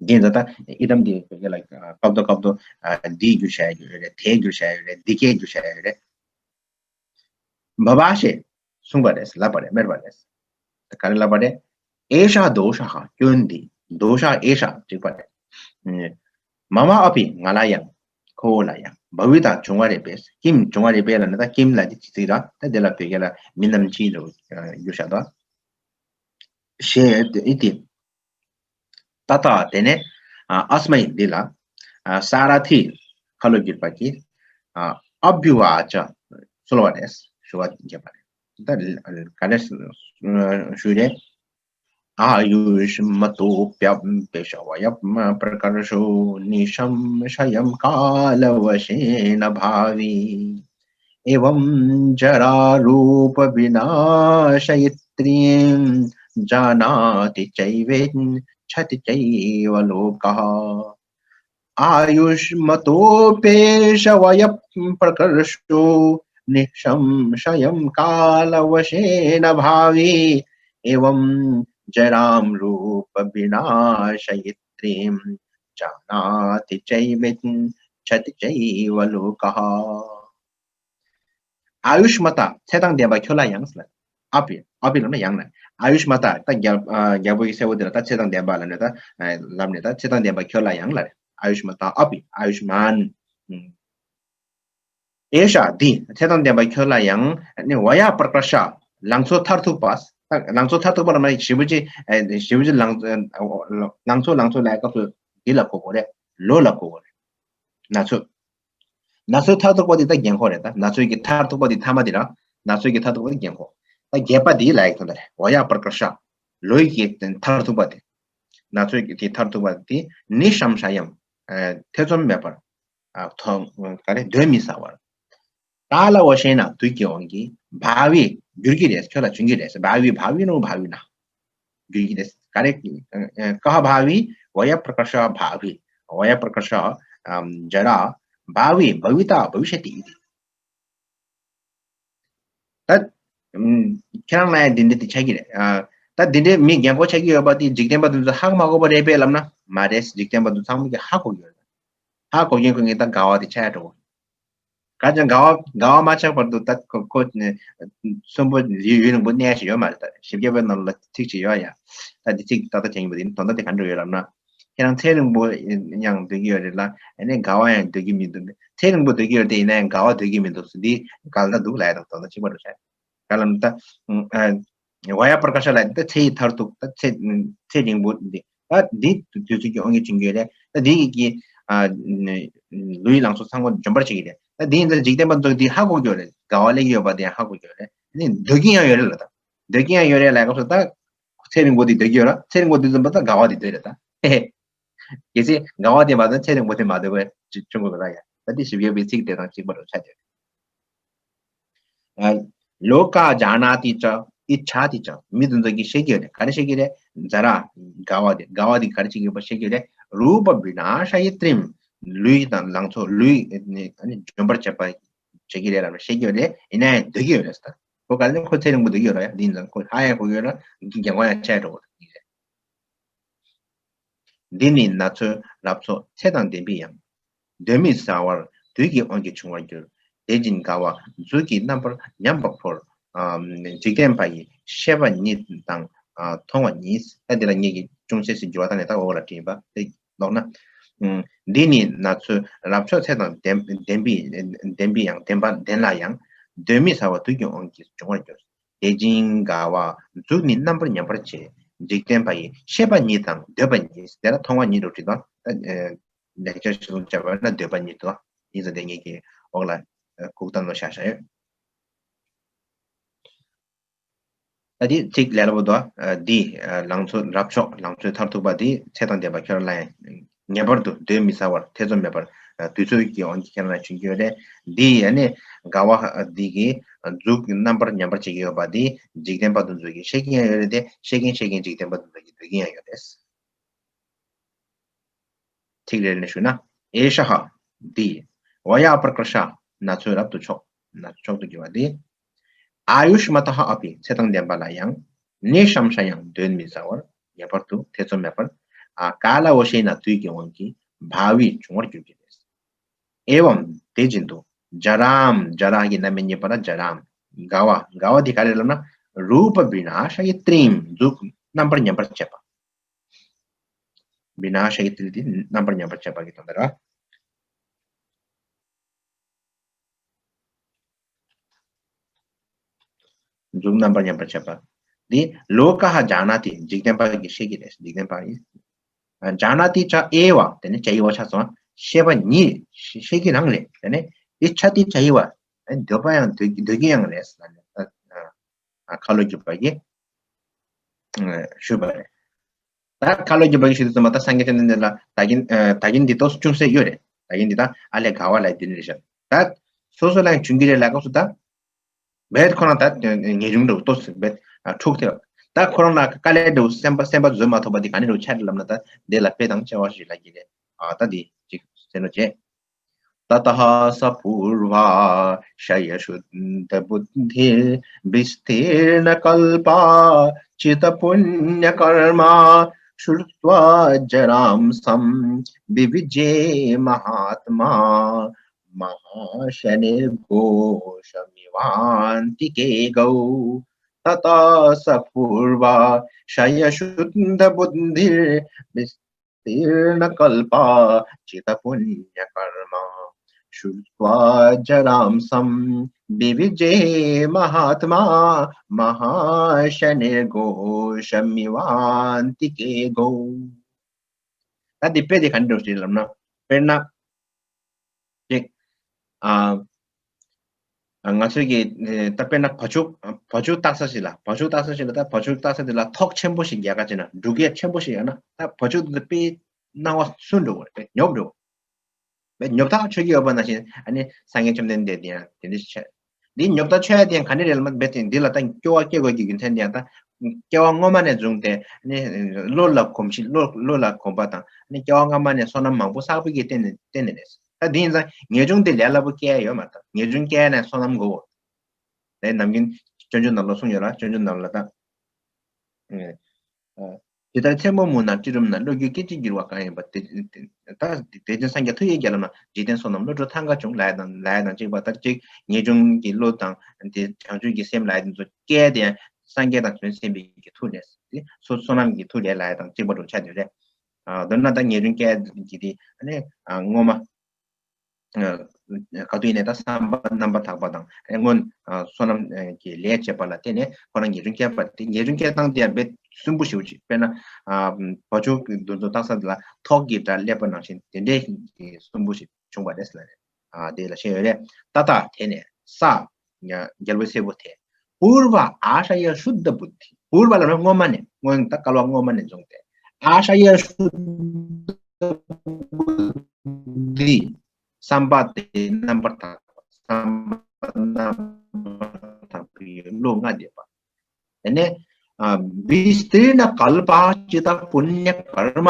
འདི་ཡིན་ཙང་ད་ཨི་དམ་འདི་བོད་སྐད་ལ་སྐབས་དང་སྐབས་སུ་འདི་བསྒྱུར་བྱ་ཡ་ཡོད་རེད། དེ་བསྒྱུར་བྱ་ཡ་ཡོད་རེད། འདི་སྐད་བསྒྱུར་བྱ་ཡ་ཡོད་རེད། བྷ་བྷ་ཤེ། གསུངས་པ་རེད། ལབ་པ་རེད། སྨྲས་པ་རེད། ག་རེ་ལབ་པ་རེད། ཨེ་ཤ་དོ་ཤ་ཧ། སྐྱོན་འདི། དོ་ཤ་ཨེ་ཤ་གཅིག་པ་རེད། མ་མ་ཨ་པི། ང་ལ་ཡང་། ཁོ་བོ་ལ་ཡང་། བྷ་བི་ཏ། བྱུང་བ་རེད་པས། ཀིམ། བྱུང་བ་རེད་པས་ལབ་ན་ད་ཀིམ་ལབ་དེ་ཅི་ཟིག་ར། ད་དེ་ལ་བོད་སྐད་ལ་མིན་ནམ་ཅི་ལབ་བསྒྱུར་བྱ་དོ། ཞེས་ཨི་ཏི། ཏ་ཏ། དེ་ནས་ཨ་ཨ་སྨའི་འདི་ལ་ས་ར་ཐི་ཁ་ལོ་བསྒྱུར་པ་གིས་ཨ་བྷྱུ་ཝ་ཅ་གསོལ་བ་རེད། ཞུ་བ་བརྒྱབ་པ་རེད། ད་ག་རེ་ཞུ་རེད། आयुष्मतोऽप्यपि षवयप्रकर्षो निःसंशयं कालवशेन भावी। एवं जरारूपविनाशयित्रीं जानाति चैवेच्छति चैव लोकः। आयुष्मतोऽप्येष वयप्रकर्षो निःसंशयं कालवशेन भावी। एवं जरां रूपविनाशयित्रीं जानाति चैवेच्छति चैव लोकः। आयुष्मता། ཚེ་དང་ལྡན་པ་ཁྱོད་ལ་ཡང་ཟེར། ཨ་པི། ཨ་པི་ལབ་ན་ཡང་ན། आयुष्मता། ད་རྒྱལ་ཨ་རྒྱལ་པོ་ཡི་སྲས་པོ་དེ་ལ་ད་ཚེ་དང་ལྡན་པ་ལབ་ནས་ད་ཨ་ལབ་ནས་ད་ཚེ་དང་ལྡན་པ་ཁྱོད་ལ་ཡང་ལབ་རེད། आयुष्मता། ཨ་པི། आयुष्मान། ཨེ་ཤ། འདི། ཚེ་དང་ལྡན་པ་ཁྱོད་ལ་ཡང་། ནི་བ་ཡ་པྲ་ཀྲ་ཤ། ལང་ཚོ་མཐར་ཐུག་པ། ད་ལང་ཚོ་མཐར་ཐུག་པ་ལབ་ན་ཞེ་པོ་ཅིག་ཨ་ཞེ་པོ་ཅིག་ལང་ལང་ཚོ་ལང་ཚོ་ལབ་སྐབས་སུ་འདི་ལ་གོ་དགོས་རེད། ལོ་ལ་གོ་དགོས་རེད། ན་ཚོད། ན་ཚོད་མཐར་ཐུག་པ་དེ་ད་རྒན་གོག་རེད། ད་ན་ཚོད་ཀྱི་མཐར་ཐུག་པ་དེ་མཐའ་མ་དེ་ར། ན་ཚོད་ཀྱི་མཐར་ཐུག་པ་དེ་རྒན་གོག་ད་རྒས་པ་དེ་ལ་ཡག་ཐོན་ད་རེད། བ་ཡ་པྲ་ཀྲ་ཤ། ལོ་ཡི་གི་མཐར་ཐུག་པ་དེ། ན་ཚོད་ཀྱི་དེ་མཐར་ཐུག་པ་དེ་ནི་ཤམ་ཤ་ཡམ། ཐེ་ཚོམ་མེད་པར། ཨ་ཐོ་ག་རེ་གདོན་མི་ཟ་བར། ཀ་ལ་བ་ཤེ་ན། དུས་ཀྱི་དབང་གིས། བྷ་བི། འགྱུར་གྱི་རེད། ཁྱོད་ལ་འབྱུང་གི་རེད། བྷ་བི། བྷ་བི་ནོ་བྷ་བི་ན། འགྱུར་གྱི་རེད། ག་རེ། ཀ་བྷ་བི། བ་ཡ་པྲ་ཀྲ་ཤ་བྷ་བི། བ་ཡ་པྲ་ཀྲ་ཤ། ཨམ་ཇ་ར། བྷ་བི་བྷ་བི་ཏ་བྷ་བི་ཤ་ཏི་ཨིཏི། ད་ཨམ་ཁྱེད་རང་ལ་ཡང་འདི་འདྲ་དེ་ཆགས་ཀྱི་རེད། ཨ་ད་འདི་འདྲའི་མི་རྒན་གོག་ཆགས་ཀྱི་ཡོད་པ་དེ་འཇིག་རྟེན་པ་དེ་ཚོ་ཧ་གོ་མ་གོ་བ་རེད་པས་ལབ་ན་མ་རེད། འཇིག་རྟེན་པ་དེ་ཚང་མ་གིས་ཧ་གོ་གི་ཡོད་རེད། ཧ་གོ་མཁན་ཁོ་ངས་ད་དགའ་བ་དེ་ཆགས་ཡ་འགྲོ་གི། ག་ཅང་དགའ་བ་དགའ་བ་མ་ཆགས་བར་དུ་ད་ཁོ་ཁོ་གསོན་པོ་ཡུན་ཡུན་རིང་པོ་གནས་ཞིག་ཡོད་མ་རེད། ད་བཞི་བརྒྱ་པའི་ནང་ལ་ཚིག་ཅིག་ཡོད་ཡ། ད་འདི་ཚིག་ཏག་ཏག་བྱེད་ཀྱི་མི་འདུག་དོན་དག་དེ་ག་འདྲ་ཡོད་ལབ་ན། ཁྱེད་རང་ཚེ་རིང་པོ་ཡང་འདོད་ཀྱི་ཡོད་རེད་ལ། ཨ་ནི་དགའ་བ་ཡང་འདོད་ཀྱི་མི་འདུག་ཚེ་རིང་པོ་འདོད་ཀྱི་ཡོད་དེ་ཡིན་ན་ཡང་དགའ་བ་འདོད་ཀྱི་མི་འདུག་འདི་ག་ལ་འདུག་ལབ་ཡ་དང་དོན་དག་གཅིག་པ་འདྲ་བྱས། ག་ལ་ད་ཝ་ཡ་པྲ་ཀ་ཤ་ལ་ད་ཚེ་ཡི་མཐར་ཐུག་ད་ཚེ་ཚེ་རིང་པོ་འདི་ད་འདི་དུས་ཚོད་ཀྱི་དབང་གིས་བྱུང་གི་ཡོད་རེད། ད་འདི་ཡི་གི་ཨ་ལུས་ལང་ཚོ་ཚང་མ་འཇོམས་པར་བྱེད་ཀྱི་རེད། ད་འདི་ཡིན་ཙང་འཇིག་རྟེན་པ་ཚོ་འདི་ཧ་གོ་གི་ཡོད་རེད། དགའ་བ་སླེབས་ཀྱི་ཡོད་པ་དེ་ཧ་གོ་གི་ཡོད་རེད། ཨ་ནི་འདོད་ཀྱི་ཡང་ཡོད་རེད་ལ། ད་འདོད་ཀྱི་ཡང་ཡོད་རེད་ལ་སྐབས་སུ་ད་ཚེ་རིང་པོ་འདི་འདོད་ཀྱི་ཡོད་ར། ཚེ་རིང་པོ་འདི་འཛོམས་པ་ད་དགའ་བ་འདི་འདོད་རེད་ད། གལ་སྲིད་དགའ་བ་དེ་མ་འདོད་ཚེ་རིང་པོ་དེ་མ་འདོད་པའི་བྱུང་དགོས་པ་ར་ཡ། ད་འདི་ཞིབ་ཡོད་པའི་ཚིག་དེ་དང་གཅིག་པ་རུ་ཆགས་ཡོད། ལོ་ཀ་ཇཱ་ནཱ་ཏི་ཅ་ཨི་ཆཱ་ཏི་ཅ། མི་དེ་ཚོ་གིས་ཤེས་ཀྱི་ཡོད་རེད། ག་རེ་ཤེས་ཀྱི་རེད། ཛ་ར་དགའ་བ་དེ་དགའ་བ་དེ་ག་རེ་བྱེད་ཀྱི་ཡོད་པ་ཤེས་ཀྱི་ཡོད་རེད། རུ་པ་བི་ནཱ་ཤ་ཡི་ཏྲིམ། ལུས་དང་ལང་ཚོ་ལུས་ནི་ནི་འཇོམས་པར་བྱེད་པ་བྱེད་ཀྱི་རེད་ལབ་ནས་ཤེས་ཀྱི་ཡོད་རེད། ཡིན་ན་ཡང་འདོད་ཀྱི་ཡོད་རེད་ཟེར། ཁོ་ག་ལ་ཁོ་ཚེ་རིང་པོ་འདོད་ཀྱི་ཡོད་རེད། ཡིན་ཙང་ཁོ་ཧ་ཡང་གོ་གི་ཡོད་རེད། རྒན་གོག་ཡང་ཆགས་འགྲོ་གི་རེད། འདི་ནི་ན་ཚོད་རབ་མཆོག་ཚེ་དང་ལྡན་པའི་ཡང་། གདོན་མི་ཟ་བར་བདུད་ཀྱི་དབང་གིས་འབྱུང་བར་འགྱུར། དེ་བཞིན་དགའ་བ་གཟུགས་ཀྱི་རྣམ་པར་ཉམས་པ་བོར། འཇིག་རྟེན་པ་ཡི་ཤེས་པ་ཉིད་དང་མཐོང་བ་ཉིད། ད་འདི་ལ་ངེད་ཀྱིས་ཅུང་ཟད་ཞིག་འགྱུར་བ་བཏང་ནས་ད་འོག་ལ་བྲིས་པ་དེ་ཀློག་ན། འདི་ནི་ན་ཚོད་རབ་མཆོག་ཚེ་དང་ལྡན་པའི་ལྡན་པའི་ཡང་ལྡན་པ་ལྡན་ལ་ཡང་། གདོན་མི་ཟ་བར་བདུད་ཀྱི་དབང་གིས་འབྱུང་བར་འགྱུར། དེ་བཞིན་དགའ་བ་གཟུགས་ནི་རྣམ་པར་ཉམས་པར་བྱེད། འཇིག་རྟེན་པ་ཡི་ཤེས་པ་ཉིད་དང་འདོད་པ་ཉིད། དེ་ལ་མཐོང་བ་ཉིད་དུ་བྲིས་དང་། ལེགས་སྦྱར་གཞུང་བྱས་པ་ན་འདོད་པ་ཉིད་དོ། ཡིན་ཙང་དེ་ངེད་ཀྱིས་འོག་ལ་གུག་བཏང་ནོ་བཞག་བཞག་ཡོད། ད་འདི་ཚིག་ལས་སླ་པོ་འདུག་འདི་ལང་ཚོ་རབ་མཆོག་ལང་ཚོའི་མཐར་ཐུག་པ་འདི་ཚེ་དང་ལྡན་པ་ཁྱོད་རང་ལ་ཡང་ངེས་པར་དུ་གདོན་མི་ཟ་བར་ཐེ་ཚོམ་མེད་པར་དུས་ཚོད་ཀྱི་དབང་གིས་ཁྱེད་རང་ལ་བྱུང་གི་ཡོད་རེད། འདི་ཡང་ནི་དགའ་བ་འདི་གི་གཟུགས་རྣམ་པར་ཉམས་པར་བྱེད་ཀྱི་ཡོད་པ་འདི་འཇིག་རྟེན་པ་དེ་ཚོ་གིས་ཤེས་ཀྱི་ཡང་ཡོད་རེད་དེ། ཤེས་ཀྱིན་ཤེས་ཀྱིན་འཇིག་རྟེན་པ་དེ་ཚོ་གིས་འདོད་ཀྱི་ཡང་ཡོད་རེད། ཐིག་རེ་རེ་ནས་ཞུས་ན། ཨེ་ཤ་ཧ། འདི། ཝ་ཡ་པྲ་ཀྲ་ཤ། ན་ཚོད་རབ་ཏུ་མཆོག་ན་ཚོད་མཆོག་ཏུ་གྱུར་པ་འདི། ཨ་ཡུཤ་མ་ཏ་ཧ་ཨ་པི། ཚེ་དང་ལྡན་པ་ལ་ཡང་། ནི་ཤམ་ཤ་ཡང་གདོན་མི་ཟ་བར། ངེས་པར་དུ་ཐེ་ཚོམ་མེད་པར། ཨ་ཀ་ལ་བོ་ཤེ་ན་བདུད་ཀྱི་དབང་གིས་བྷ་བི་འབྱུང་བར་འགྱུར་གྱི་རེད། ཨེ་བམ་དེ་བཞིན་དུ། ཇ་རམ། ཇ་ར་གི་རྣམ་དབྱེ་གཉིས་པ་ལ་ཇ་རམ། དགའ་བ། དགའ་བ་དེ་ག་རེ་ལབ་ན། རུ་པ་བི་ན་ཤ་ཡི་ཏྲིམ། གཟུགས་རྣམ་པར་ཉམས་པར་བྱེད་པ། བི་ན་ཤ་ཡི་ཏྲིམ་དེ་རྣམ་པར་ཉམས་པར་བྱེད་པ་གི་དོན་དག་རེད། གཟུགས་རྣམ་པར་ཉམས་པར་བྱེད་པ། འདི་ལོ་ཀ་ཧ་ཇཱ་ན་ཏི། འཇིག་རྟེན་པ་གིས་ཤེས་ཀྱི་རེད། འཇིག་རྟེན་པ་ཡིས། ཇཱ་ན་ཏི་ཅ་ཨེ་བ། དེ་ནི་ཅ་ཨེ་བ་ཆགས་སོང་། ཤེས་པ་ཉིད་ཤེས་ཀྱི་རང་རེད། དེ་ནི་ཨི་ཆ་ཏི་ཅ་ཨེ་བ། འདོད་པ་ཡང་འདོད་འདོད་ཀྱི་ཡང་རེད། ཁ་ལོ་སྒྱུར་བ་གིས་ཞུས་པ་རེད། ད་ཁ་ལོ་སྒྱུར་བ་གིས་ཞུས་དུས་ཙམ་པ་ད་སངས་རྒྱས་བཅོམ་ལྡན་འདས་ལ་ད་གིན་ད་གིན་འདི་ཏོག་ཙམ་ཅུང་ཟད་ཡོད་རེད། ད་གིན་འདི་ད་ཨ་ལས་དགའ་བ་ལ་འདི་ནི་རེད་ཤག་ད་སོ་སོ་ལ་ཡང་བྱུང་གི་རེད་ལ་སྐབས་སུ་ད་བེད་ཁོ་རང་ད་ངེས་འབྱུང་འདྲ་བོ་ཏོག་ཙམ་བེད་འཁྲུག་ཐེབས། ད་ཁོ་རང་ལ་དཀའ་ལས་འདྲ་བོ་སེམས་པ་སེམས་པ་བཟོད་མ་ཐུབ་པ་འདི་ག་ནས་འདྲ་བོ་ཆགས་རེད་ལབ་ན། ད་འདི་ལ་དཔེ་དང་བཅས་པ་ཞིག་ལབ་ཀྱི་རེད། ཨ་ད་འདི་ཅིག་གསན་རོགས་བྱེད། ततः स पूर्वा शयशुद्धबुद्धिर्विस्तीर्णकल्पा चितपुण्यकर्मा श्रुत्वा जरांसं विविजे महात्मा महाशनिर्घोषमिवान्तिके गौ। ततः स पूर्वा शयशुद्धबुद्धिर्विस्तीर्णकल्पा चितपुण्यकर्मा श्रुत्वा जरांसं विविजे महात्मा महाशनिर्घोषमिवान्तिके गौ। ད་འདི་དཔེ་དེ་ག་འདྲ་ཞིག་ལབ་ན། དཔེར་ན། ཅིག་ཨ། ང་ཚོས་ཀྱི་ད་དཔེར་ན་བ་ཕྱུགས་བ་ཕྱུགས་བཏགས་ས་ཞིག་ལ་བ་ཕྱུགས་བཏགས་ས་ཞིག་ལ་ད་བ་ཕྱུགས་བཏགས་ས་དེ་ལ་ཐོག་ཆེན་པོ་ཞིག་རྒྱག་ག་བྱས་ན། འབྲུག་སྐད་ཆེན་པོ་ཞིག་ཡོད་ན་ད་བ་ཕྱུགས་དེ་དཔེ་སྣང་བ་སུ་འགྲོ་བ་རེད། ཉོབ་འགྲོ་བ་རེད། ཉོབ་ཐག་ཆོད་ཀྱི་ཡོད་པ་ནང་བཞིན་ཨ་ནི་སངས་རྒྱས་བཅོམ་ལྡན་འདས་དེ་ཡང་དེ་འདྲ་ཞིག་བྱས། འདི་ཉོབ་ཐག་ཆོད་ཡ་དེ་ཡང་ག་ནས་རེད་ལབ་ན། རྦད་དེ་འདི་ལ་ད་སྐྱོ་བ་སྐྱེ་དགོས་ཀྱི་རྒྱུ་མཚན་དེ་ཡང་ད་སྐྱེ་བ་སྔོན་མ་ནས་བཟུང་སྟེ་ཨ་ནི་བློ་ལ་གོམས་ཤིང་བློ་བློ་ལ་གོམས་པ་དང་ཨ་ནི་སྐྱེ་བ་སྔ་མ་ནས་བསོད་ནམས་མང་པོ་བསགས་པའི་གི་སྟེང་ནས་སྟེང་ནས་རེད། ད་འདི་ཡིན་ཙང་ངེས་འབྱུང་དེ་ལས་སླ་པོ་སྐྱེ་ཡ་ཡོད་མ་རེད། ངེས་འབྱུང་སྐྱེ་ཡ་ནས་བསོད་ནམས་དགོས། དེ་ནམ་རྒྱུན་སྤྱོད་འཇུག་ནང་ལ་གསུངས་ཡོད་ལ། སྤྱོད་འཇུག་ནང་ལ་ད། ཨ། ཇི་ལྟར་མཚན་མོ་མུན་ནག་སྤྲིན་རུམ་ན། བློ་འགྱུ་སྐད་ཅིག་འགྱུར་བ་གང་ཡིན་པ། དེ་ད་དེ་བཞིན་སངས་རྒྱས་ཐུགས་ཡིད་བརྒྱ་ལམ་ན། འཇིག་རྟེན་བསོད་ནམས་བློ་གྲོས་ཐང་ག་བྱུང་། ལ་ཡ་དང་ལ་ཡ་དང་གཅིག་པ་ལྟར་གཅིག་ངེས་འབྱུང་གི་བློ་དང་དེ་བྱང་ཆུབ་ཀྱི་སེམས་ལ་ཡ་དེ་ཚོ་སྐྱེ་དེ་སངས་རྒྱས་དང་བྱང་སེམས་དཔའི་གི་ཐུགས་ལས་དེ་བསོད་བསོད་ནམས་ཀྱི་ཐུགས་ལས་ལ་ཡ་དང་གཅིག་པ་འགྲོ་ཆ་དེ་རེད། ཨ། མདོར་ན་ད་ངེས་འབྱུང་སྐྱེ་གི་དེ་ཨ་ནི་ཨ་སྔོན་མ། ཨ། ག་དུས་ནས་ད་བསམ་པ་རྣམ་པར་དག་པ་དང་སྔོན་ཨ་བསོད་ནམས་ཀྱི་ལས་བྱས་པ་ལ་བརྟེན་ནས་ཁོ་རང་ངེས་འབྱུང་སྐྱེས་པ་དེ། ངེས་འབྱུང་སྐྱེ་སྟངས་དེ་ཡང་དཔེ་གསོན་པོ་ཞེ་པོ་ཅིག་དཔེར་ན། ཨ། བ་ཕྱུགས་ཀྱི་འདུ་འཛོམས་བཏང་ས་དེ་ལ་ཐོག་གི་སྒྲ་སླེབས་པ་ནང་བཞིན་དེ་འདྲའི་གསོན་པོ་ཞིག་བྱུང་བ་རེད་ཟེར་ལ་རེད། ཨ། དེ་ལ་བཤད་ཡོད་རེད། ཏ་ཏ་དེ་ནས་ས། རྒྱལ་པོའི་སྲས་པོ་དེ། པུརྦ་ཨཱ་ཤ་ཡ་ཤུདྡྷ་བུདྡྷི། པུརྦ་ལབ་ན་སྔོན་མ་ནས། སྔོན་ད་བསྐལ་པ་སྔོན་མ་ནས་བྱུང་སྟེ། ཨཱ་ཤ་ཡ་ཤུདྡྷ་བུདྡྷི། བསམ་པ་དེ་རྣམ་པར་དག་པ། བསམ་པ་རྣམ་པར་དག་པའི་བློ་ལྔ་ལྡན་པ། དེ་ནས་ཨ། བི་སི་ཏི་རི་ཎ་ཀལ་པ་ཇི་ཏ་པུ་ཎྱ་ཀརྨ།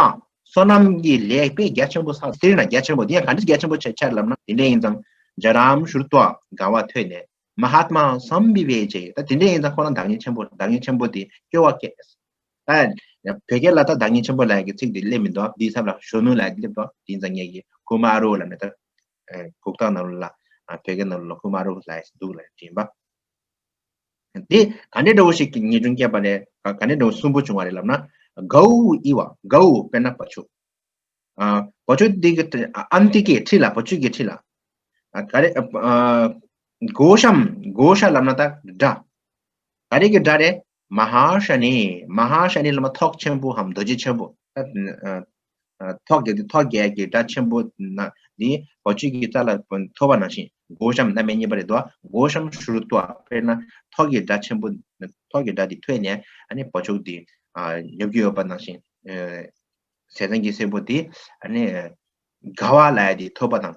བསོད་ནམས་ཀྱི་ལས་དཔེ་རྒྱ་ཆེན་པོ་བསགས། སི་ཏི་རི་ཎ་རྒྱ་ཆེན་པོ། དེ་ཡང་ག་འདྲ་རྒྱ་ཆེན་པོ་ཆགས་ལབ་ན། དེ་འདྲ་ཡིན་ཙང་། ཛ་རམ་ཤྲུ་ཏྭ། དགའ་བ་ཐོས་ནས། མ་ཧཱ་ཏ་མ་སམ་བི་བེ་ཅེ། ད་དེ་འདྲ་ཡིན་ཙང་ཁོ་རང་བདག་ཉིད་ཆེན་པོ། བདག་ཉིད་ཆེན་པོ་དེ་སྐྱོ་བ་སྐྱེས། ད་བོད་སྐད་ལ་ད་བདག་ཉིད་ཆེན་པོ་ལབ་ཡག་གི་ཚིག་དེ་སླེབས་མི་འདུག་འདིའི་ཚབ་ལ་གཞོན་ནུ་ལབ་ཡག་སླེབས་འདུག་དེ་ཡིན་ཙང་ངས་ཀྱི་ཀུ་མ་རོ་ལབ་ནས། ད་གུག་རྟགས་ནང་ལ་བོད་སྐད་ནང་ལ་ཀུ་མ་རོ་ལབ་ཡག་འདུག་ལབ་དྲན་པ། དེ་ག་འདྲའི་འདྲ་བོ་ཞིག་གི་ངེས་འབྱུང་སྐྱེས་པ་རེད། ག་ག་འདྲའི་འདྲ་བོ་གསོན་པོ་བྱུང་བ་རེད་ལབ་ན། གའུ་ཨི་བ། གའུ་དཔེར་ན་བ་ཕྱུགས། ཨ། བ་ཕྱུགས་འདི་གི་ཨན་ཏི་ཀའི་འཁྲིས་ལ། བ་ཕྱུགས་ཀྱི་འཁྲིས་ལ། ཨ། ག་རེ། ཨ། གྷོ་ཤམ། གྷོ་ཤ་ལབ་ན་ད་སྒྲ། ག་རེ་གི་སྒྲ་རེད། མ་ཧཱ་ཤ་ནེ། མ་ཧཱ་ཤ་ནེ་ལབ་ན་ཐོག་ཆེན་པོའམ་རྡོ་རྗེ་ཆེན་པོ། ཨ། ཨ། ཐོག་བརྒྱད་དེ། ཐོག་བརྒྱད་ཀྱི་སྒྲ་ཆེན་པོ་ན་འདི་བ་ཕྱུགས་ཀྱི་རྩ་ལ་ཐོབ་པ་ནང་བཞིན། གྷོ་ཤམ་རྣམ་དབྱེ་གཉིས་པ་རེད་དོ། གྷོ་ཤམ་ཤྲུ་ཏྭ། དཔེར་ན་ཐོག་གི་སྒྲ་ཆེན་པོ། ཐོག་གི་སྒྲ་འདི་ཐོས་ནས་ཨ་ནི་བ་ཕྱུགས་འདི་ཨ་ཉོབ་ཀྱི་ཡོད་པ་ནང་བཞིན། ཨ། ཟས་གཙང་གི་སྲས་པོ་འདི་ཨ་ནི་དགའ་བ་ལབ་ཡག་འདི་ཐོབ་པ་དང་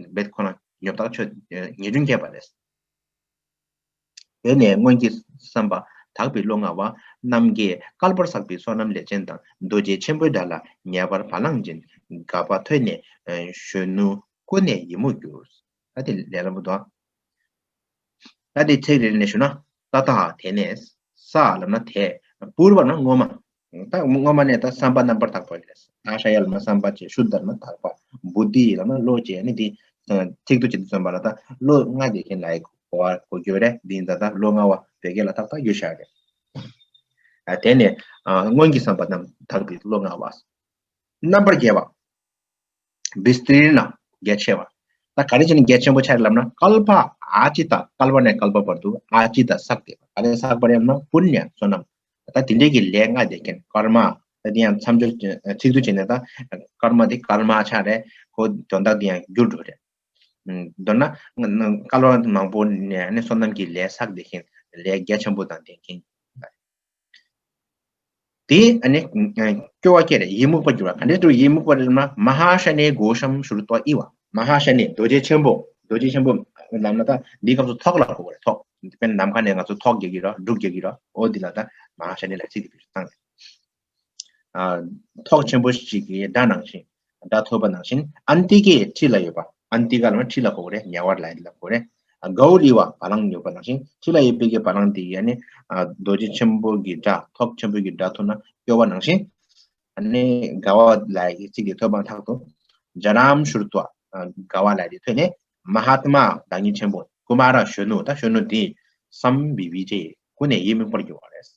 རྦད་ཁོ་ན་ཉོབ་ཐག་ཆོད། ངེས་འབྱུང་སྐྱེས་པ་རེད། དེ་ནས་སྔོན་གྱི་བསམ་པ་དག་པའི་བློ་མངའ་བ། རྣམ་རྒྱལ་བསྐལ་པར་བསགས་པའི་བསོད་ནམས་ལས་ཅན་དང་། རྡོ་རྗེ་ཆེན་པོའི་སྒྲ་ལ་ཉེ་བར་བ་ལང་སྦྱིན། དགའ་བ་ཐོས་ནས་གཞོན་ནུ་ཀུན་ནས་ཡིད་མུག་གྱུར། ད་དེ་ལས་སླ་པོ་འདུག་ད་དེ་ཚིག་རེ་རེ་ནས་ཞུ་ན། ཏ་ཏ་དེ་ནས། ས་ལབ་ན་དེ། པུརྦ་ན་སྔོན་མ། ད་སྔོན་མ་ནས་ད་བསམ་པ་རྣམ་པར་དག་པ་རེད། ཨཱ་ཤ་ཡ་ལབ་ན་བསམ་པ་བྱས། ཤུདྡྷ་ལབ་ན་དག་པ། བུདྡྷི་ལབ་ན་བློ་བྱས། ནི་འདི་ཚིག་ཏུ་བྱེད་དུ་བརྩོན་པ་ལ་ད་བློ་ལྔ་ལྡན་མཁན་ལ་ཡི་གོ་བ་གོ་རྒྱུ་རེད། འདི་ཡིན་ད་ད་བློ་མངའ་བ་བོད་སྐད་ལ་ཏག་ཏག་བསྒྱུར་བཞག་རེད། ཨ། དེ་ནས་ཨ་སྔོན་གྱི་བསམ་པ་རྣམས་དག་པའི་བློ་མངའ་བ། རྣམ་པར་རྒྱལ་བ། བི་སི་ཏི་རི་ཎ། རྒྱ་ཆེ་བ། ད་ག་རེ་བྱས་ནས་རྒྱ་ཆེན་པོ་ཆགས་རེད་ལབ་ན། ཀལ་པ་ཨ་ཇི་ཏ། ཀལ་པ་ནས་བསྐལ་པ་བར་དུ་ཨ་ཇི་ཏ་བསགས་ཏེ། ག་རེ་བསགས་པ་རེད་ལབ་ན། པུ་ཎྱ་བསོད་ནམས། ད་དེ་འདྲའི་གི་ལས་ལྔ་ལྡན་མཁན། ཀརྨ། ད་དེ་ཡང་མཚམས་སྦྱོར་ཚིག་ཏུ་བྱས་ནས་ད་ཀརྨ་དེ་ཀརྨ་ཆགས་རེད། ཁོ་དོན་དག་དེ་ཡང་འགྱུར་འགྲོ་རེད། མདོར་ན་བསྐལ་པ་མང་པོ་ནས་ནི་བསོད་ནམས་ཀྱི་ལས་བསགས་ཏེ་མཁན། ལས་རྒྱ་ཆེན་པོ་དང་ལྡན་མཁན། དེ་ཨ་ནི་སྐྱོ་བ་སྐྱེ་རེད། ཡིད་མུག་པར་འགྱུར་བ། ག་འདྲས་འགྲོ་ཡིད་མུག་པར་ན། མ་ཧཱ་ཤ་ནེ་གྷོ་ཤམ་ཤྲུ་ཏྭ་ཨི་བ། མ་ཧཱ་ཤ་ནེ་རྡོ་རྗེ་ཆེན་པོ། རྡོ་རྗེ་ཆེན་པོ་ལབ་ན་ད་འདི་སྐབས་སུ་ཐོག་ལ་གོ་དགོས་རེད། ཐོག་དཔེར་ན་ནམ་མཁའ་ནས་ང་ཚོ་ཐོག་རྒྱག་གི་རེད། འབྲུག་རྒྱག་གི་རེད། འོ་འདི་ལ་ད་མ་ཧཱ་ཤ་ནེ་ལ་ཚིག་དེ་བེད་སྤྱོད་བཏང་ཡོད། ཨ། ཐོག་ཆེན་པོ་ཞིག་གི་སྒྲ་ནང་བཞིན། སྒྲ་ཐོས་པ་ནང་བཞིན། ཨན་ཏི་ཀའི་འཁྲིས་ལ་ཡོད་པ། ཨན་ཏི་ཀ་ལབ་ན་འཁྲིས་ལ་གོ་དགོས་རེད། ཉེ་བར་ལ་ཡོད་ལ་གོ་དགོས་རེད། གའུ་ལི་བ། བ་ལང་ཡོད་པ་ནང་བཞིན། འཁྲིས་ལ་ཡོད་པའི་གི་བ་ལང་དེ་ཡིས་ནི་རྡོ་རྗེ་ཆེན་པོ་གི་སྒྲ། ཐོག་ཆེན་པོ་གི་སྒྲ་ཐོས་ན་སྐྱོ་བ་ནང་བཞིན། ཨ་ནི་དགའ་བ་ལ་ཡི་ཚིག་དེ་ཐོས་པ་ཐག་ཏུ། ཛ་རམ་ཤྲུ་ཏྭ། དགའ་བ་ལ་ཡི་དེ་ཐོས་ནས། མ་ཧཱ་ཏ་མ། བདག་ཉིད་ཆེན་པོ། ཀུ་མཱ་ར། གཞོན་ནུ། ད་གཞོན་ནུ་དེ། སམ་བི་བི་ཅེ། ཀུན་ནས་ཡིད་མུག་པར་གྱུར་བ་རེད།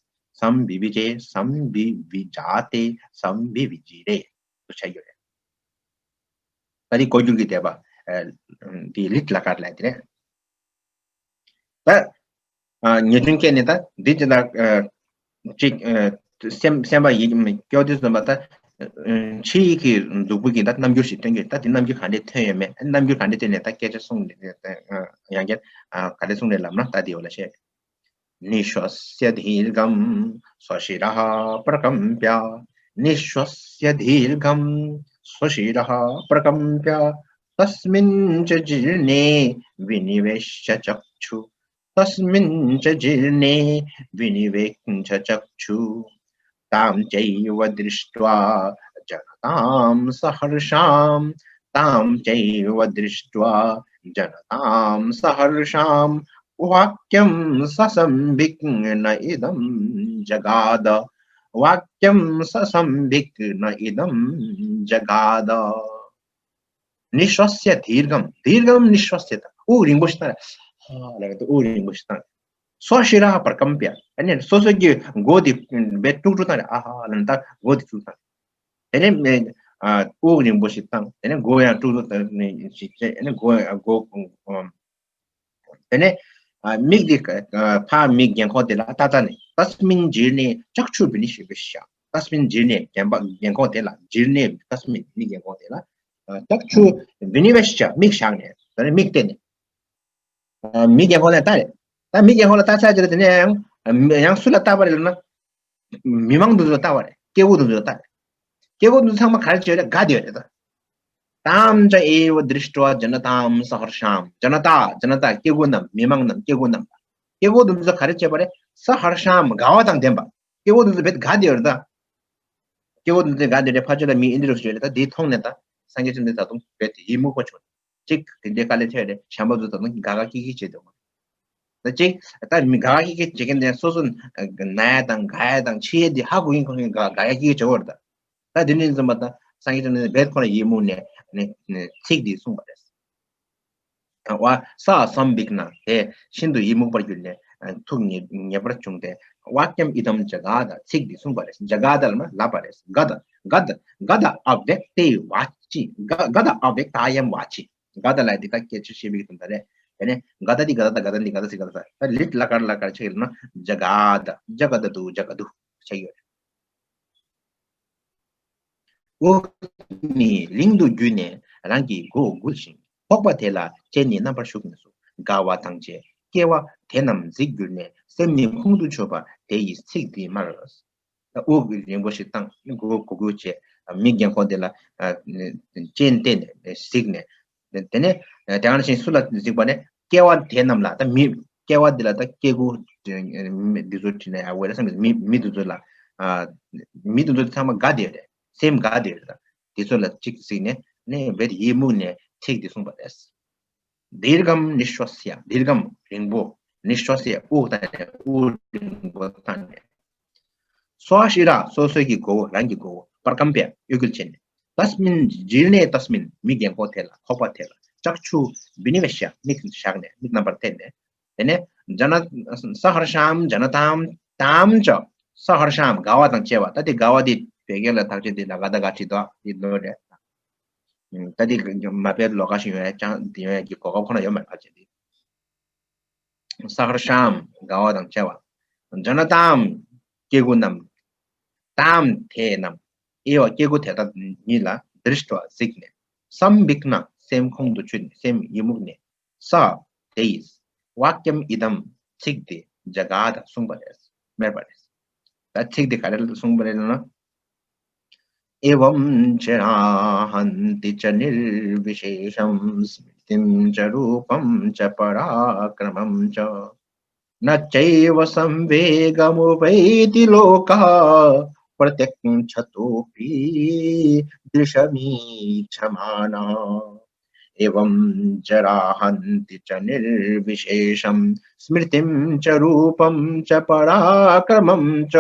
སམ་བི་བི་ཅེ། སམ་བི་བི་ཇཱ་ཏེ། སམ་བི་བི་ཇི་རེ། དུ་བྱ་རྒྱུ་རེད། ད་དེ་གོ་རྒྱུ་གི་དད་པ། ཨ། དེ་ལི་ཏ་ལ་ཀ་ལབ་དེ་རེད། ད། ཨ། ངེས་འབྱུང་སྐྱེས་ནས་ད་འདི་ཅི་ལ། ཨ། ཅིག་ཨ། སེམས་སེམས་པ་ཡིད་སྐྱོ་དུས་ཙམ་པ་ད། ཨ། ཕྱི་ཡི་གི་གཟུགས་པོ་གི་ད་རྣམ་འགྱུར་ཞིག་སྟོན་གྱི་ཡོད། ད་དེ་རྣམ་འགྱུར་ག་འདྲས་ཐོན་ཡོད་མེད། རྣམ་འགྱུར་ག་འདྲས་ཐོན་ནས་ད་སྐད་ཆ་གསུངས་ནས། ཨ། ཡང་བསྐྱར། ཨ། ག་རེ་གསུངས་རེད་ལབ་ན། ད་དེ་འོ་ལ་བཤད། निःश्वस्य दीर्घं स्वशिरः प्रकम्प्य। निःश्वस्य दीर्घं स्वशिरः प्रकम्प्य। तस्मिन् च जीर्णे विनिवेश्य चक्षु। तस्मिन् च जीर्णे विनिवेश्य चक्षु। तां चैव दृष्ट्वा जनतां सहर्षां। तां चैव दृष्ट्वा जनतां सहर्षां वाक्यं ससंविग्न इदं जगाद। वाक्यं ससंविग्न इदं जगाद। निश्वस्य दीर्घं, दीर्घं निश्वस्य ད་དབུགས་རིང་པོ་ཞིག་བཏང་རེད། ཧ་ལབ་ནས་དབུགས་རིང་པོ་ཞིག་བཏང་། स्वशिरः प्रकम्प्य ཨ་ནི་སོ་སོ་གི་མགོ་དེ་བས་དཀྲུག་དཀྲུག་བཏང་རེད། ཨ་ཧ་ལབ་ནས་ད་མགོ་དེ་དཀྲུག་བཏང་། དེ་ནས་ཨ་དབུགས་རིང་པོ་ཞིག་བཏང་། དེ་ནས་མགོ་ཡང་དཀྲུག་དཀྲུག་བཏང་ནས་ཞིག་བྱས། ཨ་ནི་མགོ་ཡང་མགོ་དེ་ནས་ཨ་མིག་དེ་ཨ་ཕར་མིག་རྒན་འཁོགས་དེ་ལ་ལྟ་ལྟ་ནས། तस्मिन् जीर्णे चक्षुभिनिवेश्य तस्मिन् जीर्णे རྒན་པ་རྒན་འཁོགས་དེ་ལ། जीर्णे तस्मिन् མིག་རྒན་འཁོགས་དེ་ལ། ཨ་चक्षुभिनिवेश्य མིག་བཞག་ནས། དེ་ནས་མིག་བལྟས་ནས། ཨ་མིག་རྒན་འཁོགས་ལ་ལྟ་རེད། ད་མིག་རྒན་འཁོགས་ལ་ལྟ་ཚར་རྗེས་ལ་དེ་ནས་ཡང་ཨ་ཡང་སུ་ལ་ལྟ་བ་རེད་ལབ་ན། མི་མང་དེ་ཚོ་ལ་ལྟ་བ་རེད། སྐྱེ་བོ་དེ་ཚོ་ལ་ལྟ་རེད། སྐྱེ་བོ་དེ་ཚོ་ཚང་མ་ག་རེ་བྱས་རེད། དགའ་བསྡད་ཡོད་རེད་ད། तां चैव दृष्ट्वा जनतां सहर्षां जनता जनता སྐྱེ་དགུ་རྣམས། མི་མང་རྣམས། སྐྱེ་དགུ་རྣམས། སྐྱེ་དགུ་དེ་ཚོ་ག་རེ་བྱས་པ་རེད། सहर्षां དགའ་བ་དང་ལྡན་པ། སྐྱེ་བོ་དེ་ཚོ་བས་དགའ་བསྡད་ཡོད་རེད་ད། སྐྱེ་བོ་དེ་ཚོ་དགའ་བསྡད་རེད། ཕར་ཕྱོགས་ལ་མི་ཨིན་དྲ་ཞིག་ཡོད་རེད། ད་དེ་མཐོང་ནས་ད་སངས་རྒྱས་བཅོམ་ལྡན་འདས་ད་དུང་བས་དེ་ཡིད་མུག་པ་བྱུང་། གཅིག་དེ་འདྲའི་དཀའ་ལས་ཐེབས་རེད། གཞན་པ་ཚོ་ད་དུང་དགའ་དགའ་སྐྱིད་སྐྱིད་བྱེད་འདུག་ད་གཅིག་ད་མི་དགའ་དགའ་སྐྱིད་སྐྱིད་བྱེད་མཁན་དེ་སོ་སོ་ན་ཡ་དང་དགའ་ཡ་དང་འཆི་ཡ་དེ་ཧ་གོ་ཡིན། ཁོ་ཚོ་དགའ་དགའ་ཡ་སྐྱིད་སྐྱིད་བྱེད་འོར་ད། ད་དེ་འདྲ་ཡིན་ཙམ་པ་ད་སངས་རྒྱས་བཅོམ་ལྡན་འདས་བས་ཁོ་ན་ཡིད་མུག་ནས་ནས་ནས་ཚིག་འདི་གསུངས་པ་རེད། ཨ་ས་སམྦིག་ན་དེ་ཤིན་ཏུ་ཡིད་མུག་པར་གྱུར་ནས་ཨ་ཐུགས་ཉེ་ཉེ་བར་བྱུང་སྟེ། ཝཱ་ཀྱམ་ཨི་དམ་ཇ་ག་ད་ཚིག་འདི་གསུངས་པ་རེད། ཇ་ག་ད་ལབ་ན་ལབ་པ་རེད། ག་ད་ག་ད་ག་ད་ཨ་བེག་ཏེ་ཝ་ཅི། ག་ག་ད་ཨ་བེག་ཏ་ཡམ་ཝ་ཅི། ག་ད་ལ་དེ་ད་སྐད་ཆ་བཤད་པའི་དོན་དག་རེད། དེ་ནས་ག་ད་དེ་ག་ད་ད་ག་ད་འདི་ག་ད་སི་ག་ད་ད་ད་ལིད་ལ་ཀར་ལ་ཀར་ཆེ་ལབ་ན་ཇ་ག་ད་ཇ་ག་ད་དུ་ཇ་ག་དུ་ཆེ་ཡོད་རེད། འོག་ནས་ལིང་དུ་བརྒྱུད་ནས་རང་གི་མགོ་བོ་འགུལ་ཞིང་། ཁོག་པ་དེ་ལ་སྤྱན་ནི་རྣམ་པར་ཞུགས་ནས་སུ། དགའ་བ་དང་བཅས་སྐྱེ་བ་དེ་རྣམས་གཟིགས་གྱུར་ནས། སེམས་ནི་ཁོང་དུ་ཆུད་པ་དེ་ཡིས་ཚིག་འདི་སྨྲས། ད་དབུགས་རིང་པོ་ཞིག་བཏང་། མགོ་བོ་གུག་གུག་བྱས། མིག་རྒན་འཁོགས་དེ་ལ་ཨ་སྤྱན་བལྟས་ནས་གཟིགས་ནས། དེ་ནས་དེ་ག་ནང་བཞིན་སུ་ལ་གཟིགས་པ་ནས། སྐྱེ་བ་དེ་རྣམས་ལ། ད་མི་སྐྱེ་བ་འདི་ལ་ད་སྐྱེ་དགུ་འདི་ཚོ་བྲིས་ན་ཡག་པོ་རེད་བསམ་གི། མི་མི་འདི་ཚོ་ལ་ཨ་མི་འདི་ཚོ་ཚང་མ་དགའ་བསྡད་རེད། སེམས་དགའ་བསྡད་རེད། ད་འདི་ཚོ་ལ་གཅིག་གཟིགས་ནས་ནས་བེད་ཡིད་མུག་ནས་ཚིག་འདི་གསུངས་པ་རེད། དིརྒམ་ནི་ཤྭ་སི་ཡ། དིརྒམ་རིང་པོ། ནི་ཤྭ་སི་ཡ་དབུགས་བཏང་ནས། དབུགས་རིང་པོ་བཏང་ནས། སྭ་ཤི་ར་སོ་སོའི་གི་མགོ་བོ། རང་གི་མགོ་བོ། པར་ཀམ་པ་གཡོ་འགུལ་བྱས་ནས། ཏསྨིན་ཇི་ར་ནེ་ཏསྨིན་མིག་རྒྱན་འཁོགས་དེ་ལ། ཁོག་པ་དེ་ལ། ཅཀ་ཆུ་བི་ནི་བེ་ཤ་མིག་བཞག་ནས། མིག་རྣམ་པར་བལྟས་ནས། དེ་ནས་ཇ་ན་ས་ཧར་ཤམ་ཇ་ན་ཏམ་ཏམ་ཅ། ས་ཧར་ཤམ་དགའ་བ་དང་བཅས་པ། ད་དེ་དགའ་བ་དེ་བོད་སྐད་ལ་དག་ཆེ་དེ་ལ་ག་ད་ག་ཁྲི་དོ་དེ་ནོ་རེད། ད་དེ་མ་དཔེ་ལོགས་ཀ་ཞིག་ཡོང་ཡ་ཅང་དེ་ཡོང་ཡ་གི་གོ་སྐབས་ཁོ་ན་ཡོད་མ་རེད་ཕལ་ཆེར་དེ། ས་ཧར་ཤམ་དགའ་བ་དང་བཅས་པ། ཇ་ན་ཏམ་སྐྱེ་དགུ་རྣམས། ཏམ་དེ་རྣམས། ཨེ་ཝ་སྐྱེ་དགུ་དེ་དག་ཉིད་ལ། དྲིཥྚ་གཟིགས་ནས། སམྦིག་ན་སེམས་ཁོང་དུ་ཆུད་ནས། སེམས་ཡིད་མུག་ནས། ས་དེ་ཡིས། ཝཱ་ཀྱམ་ཨི་དམ་ཚིག་དེ་ཇ་ག་ད་གསུངས་པ་རེད། སྨྲས་པ་རེད། ད་ཚིག་དེ་ག་རེ་གསུངས་པ་རེད་ལབ་ན། एवं जराहन्ति च निर्विशेषं स्मृतिं च रूपं च पराक्रमं च। न चैव संवेगमुपैति लोकः प्रत्यक्षतोऽपि दृशमीक्षमाणः। एवं जराहन्ति च निर्विशेषं स्मृतिं च रूपं च पराक्रमं च।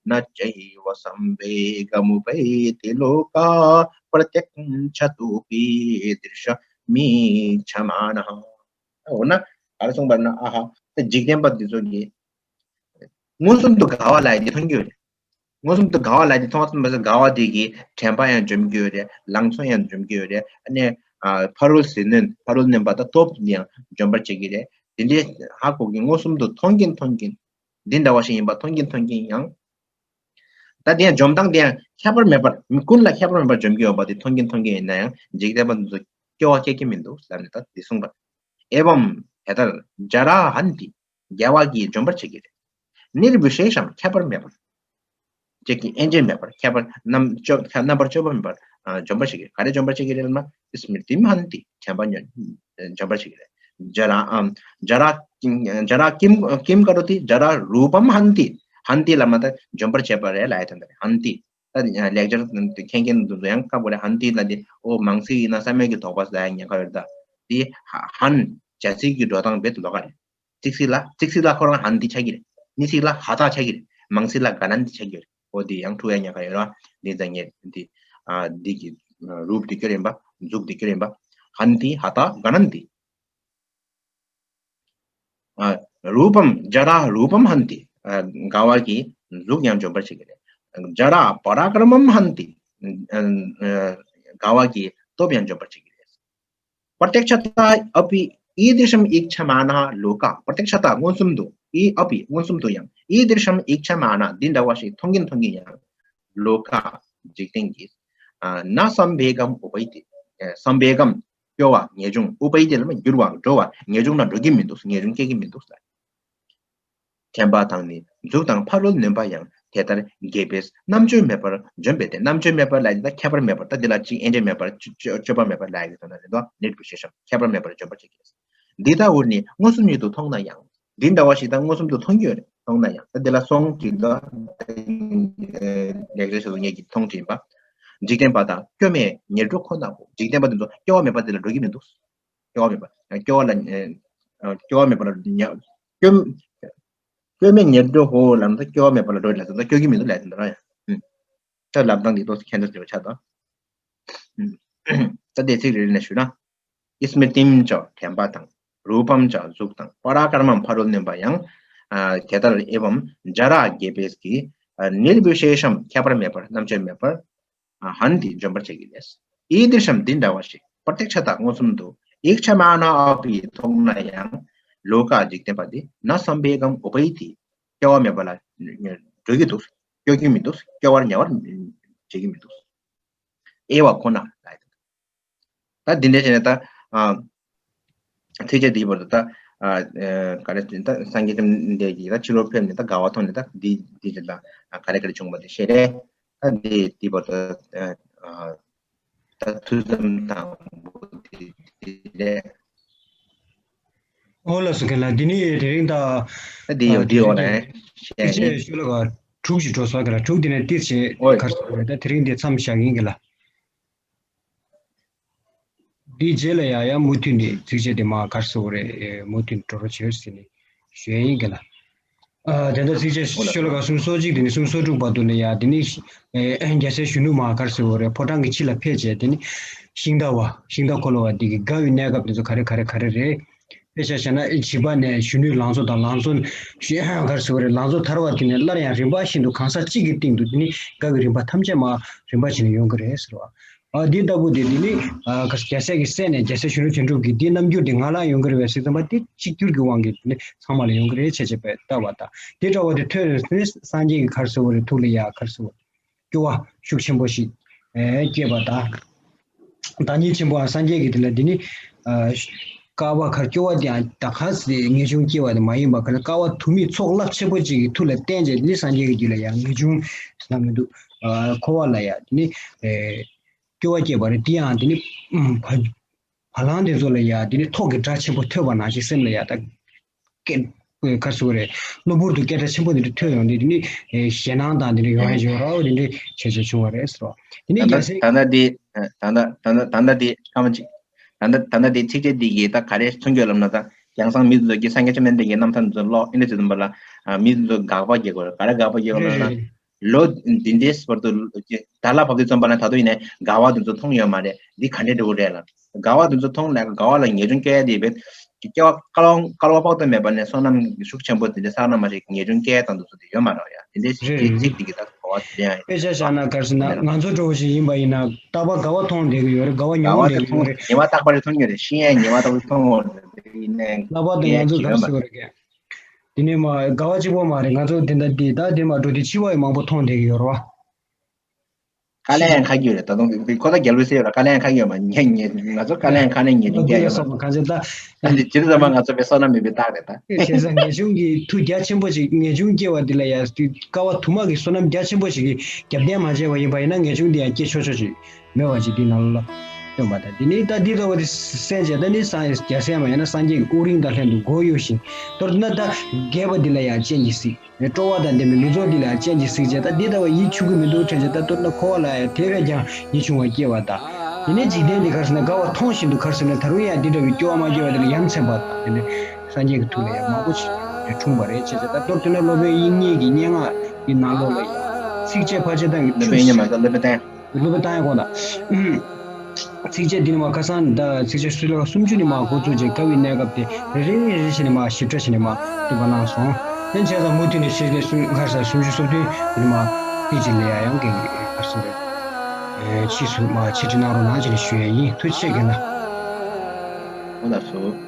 न चैव संवेगमुपैति लोकः प्रत्यक्षतोऽपि दृशमीक्षमाणः. འོ་ན་ག་རེ་གསུངས་པ་ན། ཨ་ཧ། ད་འཇིག་རྟེན་པ་འདི་ཚོ་གིས་མངོན་སུམ་དུ་དགའ་བ་ལབ་ཡ་དེ་མཐོང་གི་ཡོད་རེད། མངོན་སུམ་དུ་དགའ་བ་ལབ་ཡ་དེ་མཐོང་ཙམ་པ་ས་དགའ་བ་དེ་གིས་དྲན་པ་ཡང་འཇོམས་ཀྱི་ཡོད་རེད། ལང་ཚོ་ཡང་འཇོམས་ཀྱི་ཡོད་རེད། ཨ་ནི་ཨ་ཕ་རོལ་ཟིལ་གནོན། ཕ་རོལ་གནོན་པ་དང་སྟོབས་དེ་ཡང་འཇོམས་པར་བྱེད་ཀྱི་རེད། དེ་འདྲའི་ཧ་གོ་གི། མངོན་སུམ་དུ་མཐོང་གིན་མཐོང་གིན། འདི་འདྲ་བ་ཞིག་ཡིན་པ་མཐོང་གིན་མཐོང་གིན་ཡང་། ད་དེ་ཡང་འཇོམས་སྟངས་དེ་ཡང་ཁྱད་པར་མེད་པར། མི་ཀུན་ལ་ཁྱད་པར་མེད་པར་འཇོམས་ཀྱི་ཡོད་པ་དེ་མཐོང་གིན་མཐོང་གིན་ཡིན་ན་ཡང་། འཇིག་རྟེན་པ་འདི་ཚོ་སྐྱོ་བ་སྐྱེ་གི་མི་འདུག་ལབ་ནས་ད་འདི་གསུངས་པ། ཨེ་ཝམ་དེ་ལྟར་ཇ་ར་ཧན་ཏི་རྒྱལ་བ་གིས་འཇོམས་པར་བྱེད་ཀྱི་རེད། ནིར་བི་ཤེ་ཤམ་ཁྱད་པར་མེད་པར། ཅེས་ཀྱི་དབྱེ་འབྱེད་མེད་པར། ཁྱད་པར་རྣམ་གཅོད་རྣམ་པར་གཅོད་པ་མེད་པར་ཨ་འཇོམས་པར་བྱེད་ཀྱི་རེད། ག་རེ་འཇོམས་པར་བྱེད་ཀྱི་རེད་ལབ་ན། སི་མི་རྟིམ་ཧན་ཏི་དྲན་པ་ཉོན་འཇོམས་པར་བྱེད་ཀྱི་རེད། ཇ་ར་ཨམ་ཇ་ར་ཇ་ར་ཀིམ་ཀིམ་ཀ་རོ་ཏི་ཇ་ར་རུ་པམ་ཧན་ཏི། ཧན་ཏི་ལབ་ན་ད་འཇོམས་པར་བྱེད་པ་རེད་ལབ་ཡ་དོན་དག་རེད། ཧན་ཏི། ད་ལེགས་སྦྱར་མཁྱེན་མཁན་དེ་ཚོ་ཡང་དཀར་པོ་རེད། ཧན་ཏི་ལ་དེ་ཨོ་མང་ཚིག་ཡིན་ན་བསམ་ཡས་ཀྱི་དོགས་པ་ཟ་ཡ་ཉེན་ཁ་ཡོད། ད་དེ་ཧན་བྱ་ཚིག་གི་འགྲོ་སྟངས་རྦད་དེ་ལོགས་ཀ་རེད། ཚིག་སྲིད་ལ་ཚིག་སྲིད་ལ་ཁོ་རང་ཧན་ཏི་ཆགས་ཀྱི་རེད། ནི་ཚིག་ལ་ཧ་ཏ་ཆགས་ཀྱི་རེད། མང་ཚིག་ལ་ག་ནན་ཏི་ཆགས་ཀྱི་རེད། ཨོ་དེ་ཡང་འཁྲུག་ཡ་ཉེན་ཁ་ཡོད་ར། འདི་ཙང་ངས་འདི་ཨ་འདི་གི་རུབ་འདི་སྐྱོར་ཡིན་པ། མཛུབ་འདི་སྐྱོར་ཡིན་པ། ཧན་ཏི་ཧ་ཏ་ག་ནན་ཏི། ཨ་རུ་པམ་ཇ་ར་རུ་པམ་ཧན་ཏི། ཨ་དགའ་བ་གི་གཟུགས་ཡང་འཇོམས་པར་བྱེད་ཀྱི་རེད། ཇ་ར་པ་ར་ཀྲ་མམ་ཧན་ཏི། ཨ་ཨ་དགའ་བ་གི་སྟོབས་ཡང་འཇོམས་པར་བྱེད་ཀྱི་རེད། པྲ་ཏྱཀ་ཤ་ཏ་ཨ་པི་ཨི་དི་ཤམ་ཨིག་ཆ་མ་ན་ལོ་ཀ། པྲ་ཏྱཀ་ཤ་ཏ་མངོན་སུམ་དུ། ཨི་ཨ་པི་མངོན་སུམ་དུ་ཡང་། ཨི་དི་ཤམ་ཨིག་ཆ་མ་ན་འདི་འདྲ་བ་ཞིག་མཐོང་གིན་མཐོང་གིན་ཡང་། ལོ་ཀ་འཇིག་རྟེན་གྱི་ཨ་ན་སམ་བེ་གམ་ཨུ་པ་ཡི་ཏི། ཨ་སམ་བེ་གམ་སྐྱོ་བ་ངེས་འབྱུང་། ཨུ་པ་ཡི་ཏི་ལ་མ་འགྱུར་བ་འགྲོ་བ་ངེས་འབྱུང་ན་འགྲོ་གི་མི་འདུག་ངེས་འབྱུང་སྐྱེ་གི་མི་འདུག་ལ། དྲན་པ་དང་ནི་གཟུགས་དང་ཕ་རོལ་གནོན་པ་ཡང་། དེ་ལྟར་རྒྱས་པས་རྣམ་དཔྱོད་མེད་པར་འཇོམས་པས་ཏེ། རྣམ་དཔྱོད་མེད་པར་ལ་ཡིན་ད་ཁྱད་པར་མེད་པར། ད་འདི་ལ་གཅིག་ཨེ་འདྲེ་མེད་པར་སྤྱོད་སྤྱོད་པ་མེད་པར་ལ་ཡི་དོན་ན་རེད་དོ། ནིར་བི་ཤེ་ཤམ་ཁྱད་པར་མེད་པར་འཇོམས་པར་བྱེད་ཀྱི་རེད། འདི་ལྟ་བུར་ནི་མངོན་སུམ་ཉིད་དུ་མཐོང་ན་ཡང་། འདི་འདྲ་བ་ཞིག་ད་མངོན་སུམ་དུ་མཐོང་རྒྱུ་རེད། མཐོང་ན་ཡང་ད་འདི་ལ་སོང་དྲིན་དོ། ལེགས་བཤད་སོ་སོ་ངེད་ཀྱིས་མཐོང་དྲིན་པ། འཇིག་རྟེན་པ་དག་སྐྱོ་མེད་ཉེར་འགྲོ་ཁོ་ནའོ། འཇིག་རྟེན་པ་དེ་ཚོ་སྐྱོ་བ་མེད་པ་དེ་ལ་འགྲོ་གི་མི་འདུག་སྐྱོ་བ་མེད་པ། སྐྱོ་བ་ལ་ཨ་སྐྱོ་བ་མེད་པ་ལ་ཉ་སྐྱོ་སྐྱོ་མེད་ཉེར་འགྲོ་ཧོ་ལབ་ན་ད་སྐྱོ་བ་མེད་པ་ལ་འགྲོ་ལ་ད་སྐྱོ་གི་མི་འདུག་ལ་དེ་འདྲ་ཡང་། ཨུམ། ད་ལབ་སྟངས་འདི་ཏོག་ཙམ་ཁྱད་མཚར་ཆེ་བ་ཆགས་འདུག་ཨུམ། ད་དེ་ཚིག་རེ་རེ་ནས་ཞུས་ན། ཨི་སྨྲྀ་ཏིམ་ཅ་དྲན་པ་དང་། རུ་པམ་ཅ་གཟུགས་དང་། པ་ར་ཀྲ་མམ་ཕ་རོལ་གནོན་པ་ཡང་། ཨ་དེ་ལྟར་ཨེ་བམ་ཇ་ར་རྒྱས་པས་ཀྱི། ཨ་ནིར་བི་ཤེ་ཤམ་ཁྱད་པར་མེད་པར་རྣམ་དཔྱོད་མེད་པར། ཨ་ཧན་ཏི་འཇོམས་པར་བྱེད་ཀྱི་ལས། ཨི་དི་ཤམ་འདི་འདྲ་བ་ཞིག་པྲ་ཏྱཀ་ཤ་ཏ་མངོན་སུམ་དུ། ཨིག་ཆ་མ་ན་ཨ་པི་མཐོང་ན་ཡང་། ལོ་ཀ་འཇིག་རྟེན་པ་འདི་ན་སམ་བེ་གམ་ཨུ་པ་ཡི་ཏི། སྐྱོ་བ་མེད་པ་ལ་འགྲོ་གི་འདུག་སྐྱོ་གི་མི་འདུག་སྐྱོ་བར་ཉེ་བར་བྱེད་ཀྱི་མི་འདུག་ཨེ་བ་ཁོ་ན་ལ། ད་འདི་འདྲ་བྱས་ནས་ད་ཨ་ཚིགས་བཅད་འདིའི་བར་དུ་ད་ཨ་ཨ་ག་རེ་ད་སངས་རྒྱས་བཅོམ་ལྡན་འདས་ཀྱིས་ད་ཕྱི་ལོགས་ཕེབས་ནས་ད་དགའ་བ་མཐོང་ནས་ད་འདི་འདི་འདྲ་ད་ག་རེ་ག་རེ་བྱུང་བ་དེ་བཤད་རེད། ད་འདི་འདིའི་བར་དུ་ཨ་ད་ཐུགས་བསམ་དང་པོ་འདི་འདི་རེད། ཨོ་ལགས་སོ། ཁྱེད་ལ་འདི་ནི་དེ་རིང་ད་ད་འདི་ཡོད་འདི་ཡོད་རེད། ཚིགས་བཅད་ཤོ་ལོ་ཀ་དྲུག་ཅིག་འགྲོ་སོང་། ཁྱེད་ལ་དྲུག་འདི་ནས་ཏིས་བྱེད་ཨོ་གར་སོང་རེད། ད་དེ་རིང་འདི་མཚམས་བཞག་ཡིན་གྱི་ལ། འདིའི་རྗེས་ལ་ཡང་ཡང་མུ་མཐུད་ནས་ཚིགས་བཅད་དེ་མར་ག་རེ་ཟེར་དགོས་རེད། མུ་མཐུད་ནས་འགྲོ་རོགས་བྱོས་ཟེར་ནས་ཞུ་ཡ་ཡིན་གྱི་ལ། ཨ་དེ་འདྲ་ཚིགས་བཅད་ཤོ་ལོ་ཀ་གསུམ་སོ་གཅིག་དེ་ནས་གསུམ་སོ་དྲུག་བར་དུ་ལ་ཡ་དེ་ནི་ཨེ་རྒྱལ་སྲས་གཞོན་ནུ་མར་ག་རེ་ཟེར་དགོས་རེད། ཕོ་བྲང་གི་ཕྱི་ལ་ཕེབས་བྱས་དེ་ནི་ཤིང་རྟ་བ་ཤིང་རྟ་འཁོར་ལོ་བ་དེ་གི་དགའ་བའི་གནས་སྐབས་དེ་ཚོ་ག་རེ་ག་རེ་ག་རེ་རེད། དཔེ་ཆ་བཞག་ན་ཨེ་བྱིས་པ་ནས་གཞོན་ནུའི་ལང་ཚོ་དང་ལང་ཚོ་ཤི་ག་རེ་ཟེར་དགོས་རེད། ལང་ཚོ་དར་བ་དེ་ནས་སླར་ཡང་རིམ་པ་བཞིན་དུ་གང་ཟག་གཅིག་གི་སྟེང་དུ་དེ་ནི་དགའ་བའི་རིམ་པ་ཐམས་ཅད་མར་རིམ་པ་བྱས་ནས་ཡོང་གི་རེད་ཟེར་བ། ཨ་འདི་ལྟ་བུ་དེ་འདི་ནི་ཨ་རྒྱལ་སྲས་ཀྱི་སྲས་ནས་རྒྱལ་སྲས་གཞོན་ནུ་དོན་གྲུབ་ཀྱི་འདི་རྣམ་འགྱུར་དེ་ང་ལ་ཡོང་གི་རེད་པས་ཟེར་ཙམ་པ་དེ་གཅིག་གྱུར་གྱི་དབང་གིས་དེ་ནི་ཚང་མ་ལ་ཡོང་གི་རེད་བྱས་བྱས་པས་ལྟ་བ་དང་། དེ་འདྲ་བ་དེ་ཐོས་རེད་ཟེར་ནས་སངས་རྒྱས་ཀྱི་ག་རེ་ཟེར་དགོས་རེད། ཐུགས་ལ་ཡ་ག་རེ་ཟེར་དགོས་རེད། སྐྱོ་བ་ཤུགས་ཆེན་པོ་ཞིག་ཨེ་སྐྱེས་པ་དང་། བདག་ཉིད་ཆེན་པོའང་སངས་རྒྱས་ཀྱི་དེ་ལ་དེ་ནི་ཨ་སྐལ་བ་ཁར་སྐྱོ་བ་དེའང་ད་ག་སེ་ངེས་འབྱུང་སྐྱེ་བ་དེ་མ་ཡིན་པ་ག་ལ་སྐལ་བ་དུ་མའི་ཚོགས་རླབས་ཆེན་པོ་ཅིག་གི་མཐུ་ལ་བརྟེན་བྱས་དེ་ནི་སངས་རྒྱས་ཀྱི་རྒྱུད་ལ་ཡང་ངེས་འབྱུང་ཟེར་ན་མི་འདུག་ཨ་འཁོར་བ་ལ་ཡང་དེ་ནི་ཨེ་སྐྱོ་བ་སྐྱེས་པ་རེད། དེ་ཡང་དེ་ནི་ཨུམ་བ་བ་ལང་དེ་ཚོ་ལ་ཡང་དེ་ནི་ཐོག་གི་སྒྲ་ཆེན་པོ་ཐོས་པ་ནང་བཞིན་སེམས་ལ་ཡང་ད་སྐད་ག་རེ་ཟེར་དགོས་རེད། གློ་བུར་དུ་སྐད་སྒྲ་ཆེན་པོ་དེ་འདྲ་ཐོས་ཡོང་དུས་དེ་ནི་ཨེ་ཞེད་སྣང་དང་དེ་འདྲ་ཡོང་ཡ་ཡོད་རེད། དེ་འདྲ་བྱས་བྱས་བྱུང་བ་རེད་ཟེར་བ། དེ་ནི་ད་ལྟ་རྒྱལ་སྲས། ད་ལྟ་འདི་ད་ལྟ་ད་ལྟ་ད་ལྟ་འདི་སྐར་མ་གཅིག་ད་ལྟ་ད་ལྟ་འདི་ཚིགས་བཅད་འདི་གིས་ད་ག་རེ་མཚོན་རྒྱུ་ལབ་ན། ད་ཡང་སང་མི་ཚོ་གིས་སངས་རྒྱས་བཅོམ་ལྡན་འདས་ཀྱི་རྣམ་ཐར་འདི་ཚོ་ཀློག་ཨེ་འདྲ་བྱེད་དུས་ཙམ་པ་ལ་མི་ཚོ་དགག་པ་རྒྱག་གི་ཡོད་རེད། ག་རེ་དགག་པ་རྒྱག་གི་ཡོད་ལབ་ན། རེད་རེད་རེད། ལོ་འདི་འདྲའི་བར་དུ་ད་ལ་བབ་དུས་ཙམ་པ་ལ་ད་དུང་ཡིན་ནའི་དགའ་བ་འདི་ཚོ་མཐོང་ཡོད་མ་རེད། འདི་ག་འདྲའི་འདྲ་བོ་རེད་ལབ། དགའ་བ་འདི་ཚོ་མཐོང་ནས་དགའ་བ་ལ་ངེས་འབྱུང་སྐྱེ་ཡ་དེ་བས་སྐྱེ་བ་བསྐལ་བ་བསྐལ་བ་དཔག་ཏུ་མེད་པ་ནས་བསོད་ནམས་ཤུགས་ཆེན་པོ་དེ་འདྲ་བསགས་ན་མ་གཞི་ངེས་འབྱུང་སྐྱེ་ཡ་དང་འདི་ཚོ་དེ་ཡོད་མ་རེད་ཡ། དེ་འདྲའི་རེད་ཚིག་རེད། ཚིག་དེ་གི་ད་གོ་བ་དེ་ཡང་དཔེ་ཆ་བཞག་ན་ག་རེ་ཟེར་ན་ང་ཚོ་འདྲ་བོ་ཞིག་ཡིན་པ་ཡིན་ན་རྟག་པར་དགའ་བ་མཐོང་བསྡད་ཀྱི་ཡོད་རེད། དགའ་བ་ཉུང་ཉུང་བསྡད་ཀྱི་ཡོད་རེད། ཉི་མ་རྟག་པར་མཐོང་གི་རེད། ཤི་ཡང་ཉི་མ་རྟག་པར་མཐོང་གི་རེད། ཡིན་ནའི་ལྷག་པར་དུ་ང་ཚོ་ག་རེ་ཟེར་དགོས་རེད། དེ་ནས་མ་དགའ་བ་གཅིག་པོ་མ་རེད། ང་ཚོ་དེ་འདྲ་དེ་ད་དེ་མ་འགྲོ་དེ་འཆི་བ་ཡི་མང་པོ་མཐོང་བསྡད་ཀྱི་ཡོད་རེད་བ། དཀའ་ལས་ཡང་ཁག་གི་ཡོད་རེད། ད་དུང་ཁོ་ད་རྒྱལ་པོའི་སྲས་ཡོད་ར། དཀའ་ལས་ཡང་ཁག་གི་ཡོད་མ་ཉེ་ཉེ་ང་ཚོ་དཀའ་ལས་ཡང་ཁག་ནས་ཉེ་ཉེ་རྒྱ་ཡོད་མ། གང་ཚེ་ད་ད་འདི་ཇི་ལྟར་མ་ང་ཚོ་པའི་བསོད་ནམས་མེད་པའི་རྟགས་རེད་ད། བྱས་ཙང་ངེས་འབྱུང་གི་མཐུ་རྒྱ་ཆེན་པོ་ཞིག་ངེས་འབྱུང་སྐྱེ་བ་འདི་ལ་ཡ་སྐལ་བ་དུ་མ་གི་བསོད་ནམས་རྒྱ་ཆེན་པོ་ཞིག་གིས་རྒྱབ་རྟེན་མ་བྱས་པ་ཡིན་པ་ཡིན་ན་ངེས་འབྱུང་འདི་ཡང་སྐྱེ་ཆོག་ཆོག་ཅིག་མེད་པ་ཅིག་འདི་ནང་ལོགས་ལ། སྟོན་པ་དང་། དེ་ནས་ད་འདི་ལྟ་བུ་དེ་གསན་བྱས། ད་ནི་སངས་རྒྱ་སྲས་མ་ཡང་ན་སངས་རྒྱས་ཀྱི་དབུགས་རིང་དང་ལྷན་དུ་མགོ་གཡོགས་ཤིང་། མདོར་ན་ད་རྒྱས་པ་འདི་ལ་ཡང་སྤྱན་གྱིས་གཟིགས། སྤྲོ་བ་དང་ལྡན་པའི་མི་ཚོགས་འདི་ལ་ཡང་སྤྱན་གྱིས་གཟིགས་བྱས། ད་འདི་ལྟ་བུ་ཡིད་ཆུང་གི་མི་འདུག་དྲན་བྱས། ད་མདོར་ན་འཁོར་བ་ལ་ཡང་དེ་བས་ཀྱང་ཡིད་ཆུང་བ་སྐྱེ་བ་དང་། དེ་ནས་འཇིག་རྟེན་འདི་ག་རེ་ཟེར་ན་དགའ་བ་མཐོང་བཞིན་དུ་ག་རེ་ཟེར་ན་ད་རུང་ཡང་འདི་འདྲ་བའི་སྐྱོ་བ་མ་སྐྱེ་བ་དེ་ལ་ཡ་མཚན་པ་དང་། དེ་ནས་སངས་རྒྱས་ཀྱི་ཐུགས་ལ་ཡང་མང་པོ་ཞིག་འཁྲུངས་པ་རེད། བྱས་བྱས་ད་མདོར་བསྡུས་ན་སློབ་དཔོན་དབྱིག་གཉེན་གྱི་སྙན་ངག་གི་ནང་ལོགས་ལ་ཡང་ཚིགས་བཅད་ཕལ་ཆེར་ད་སློབ་དཔོན་དབྱིག་གཉེན་མ་ཟད་སློབ་དཔོན་བསྟན། སློབ་དཔོན་བསྟན་ཡག་གོང་དང་། ཚིགས་བཅད་འདི་ནི་མ་ཁ་སང་ད་ཚིགས་བཅད་སུ་ལ་སུམ་ཅུ་ནས་མ་འགོ་བཙུགས་བྱས། དགའ་བའི་གནས་སྐབས་དེ་རེ་རེ་རེ་རེ་བྱས་ནས་མ་ཞིབ་ཕྲ་བྱས་ནས་མ་བསྟན་པ་གནང་སོང་། དེ་བྱས་ཙང་མུ་མཐུད་ནས་ཚིགས་བཅད་སུམ་ཁ་སང་སུམ་ཅུ་སོ་བདུན་འདི་ནི་མ་དེ་རྗེས་ལ་ཡང་གི་ག་རེ་ཟེར་རེད། ཕྱིས་སུ་མ་ཆེད་ཁྲིད་གནང་རོགས་གནང་བྱས་ནས་ཞུ་ཡས་ཡིན། ཐུགས་རྗེ་ཆེ། རྒན་ལགས། ཨོ་ལགས་སོ།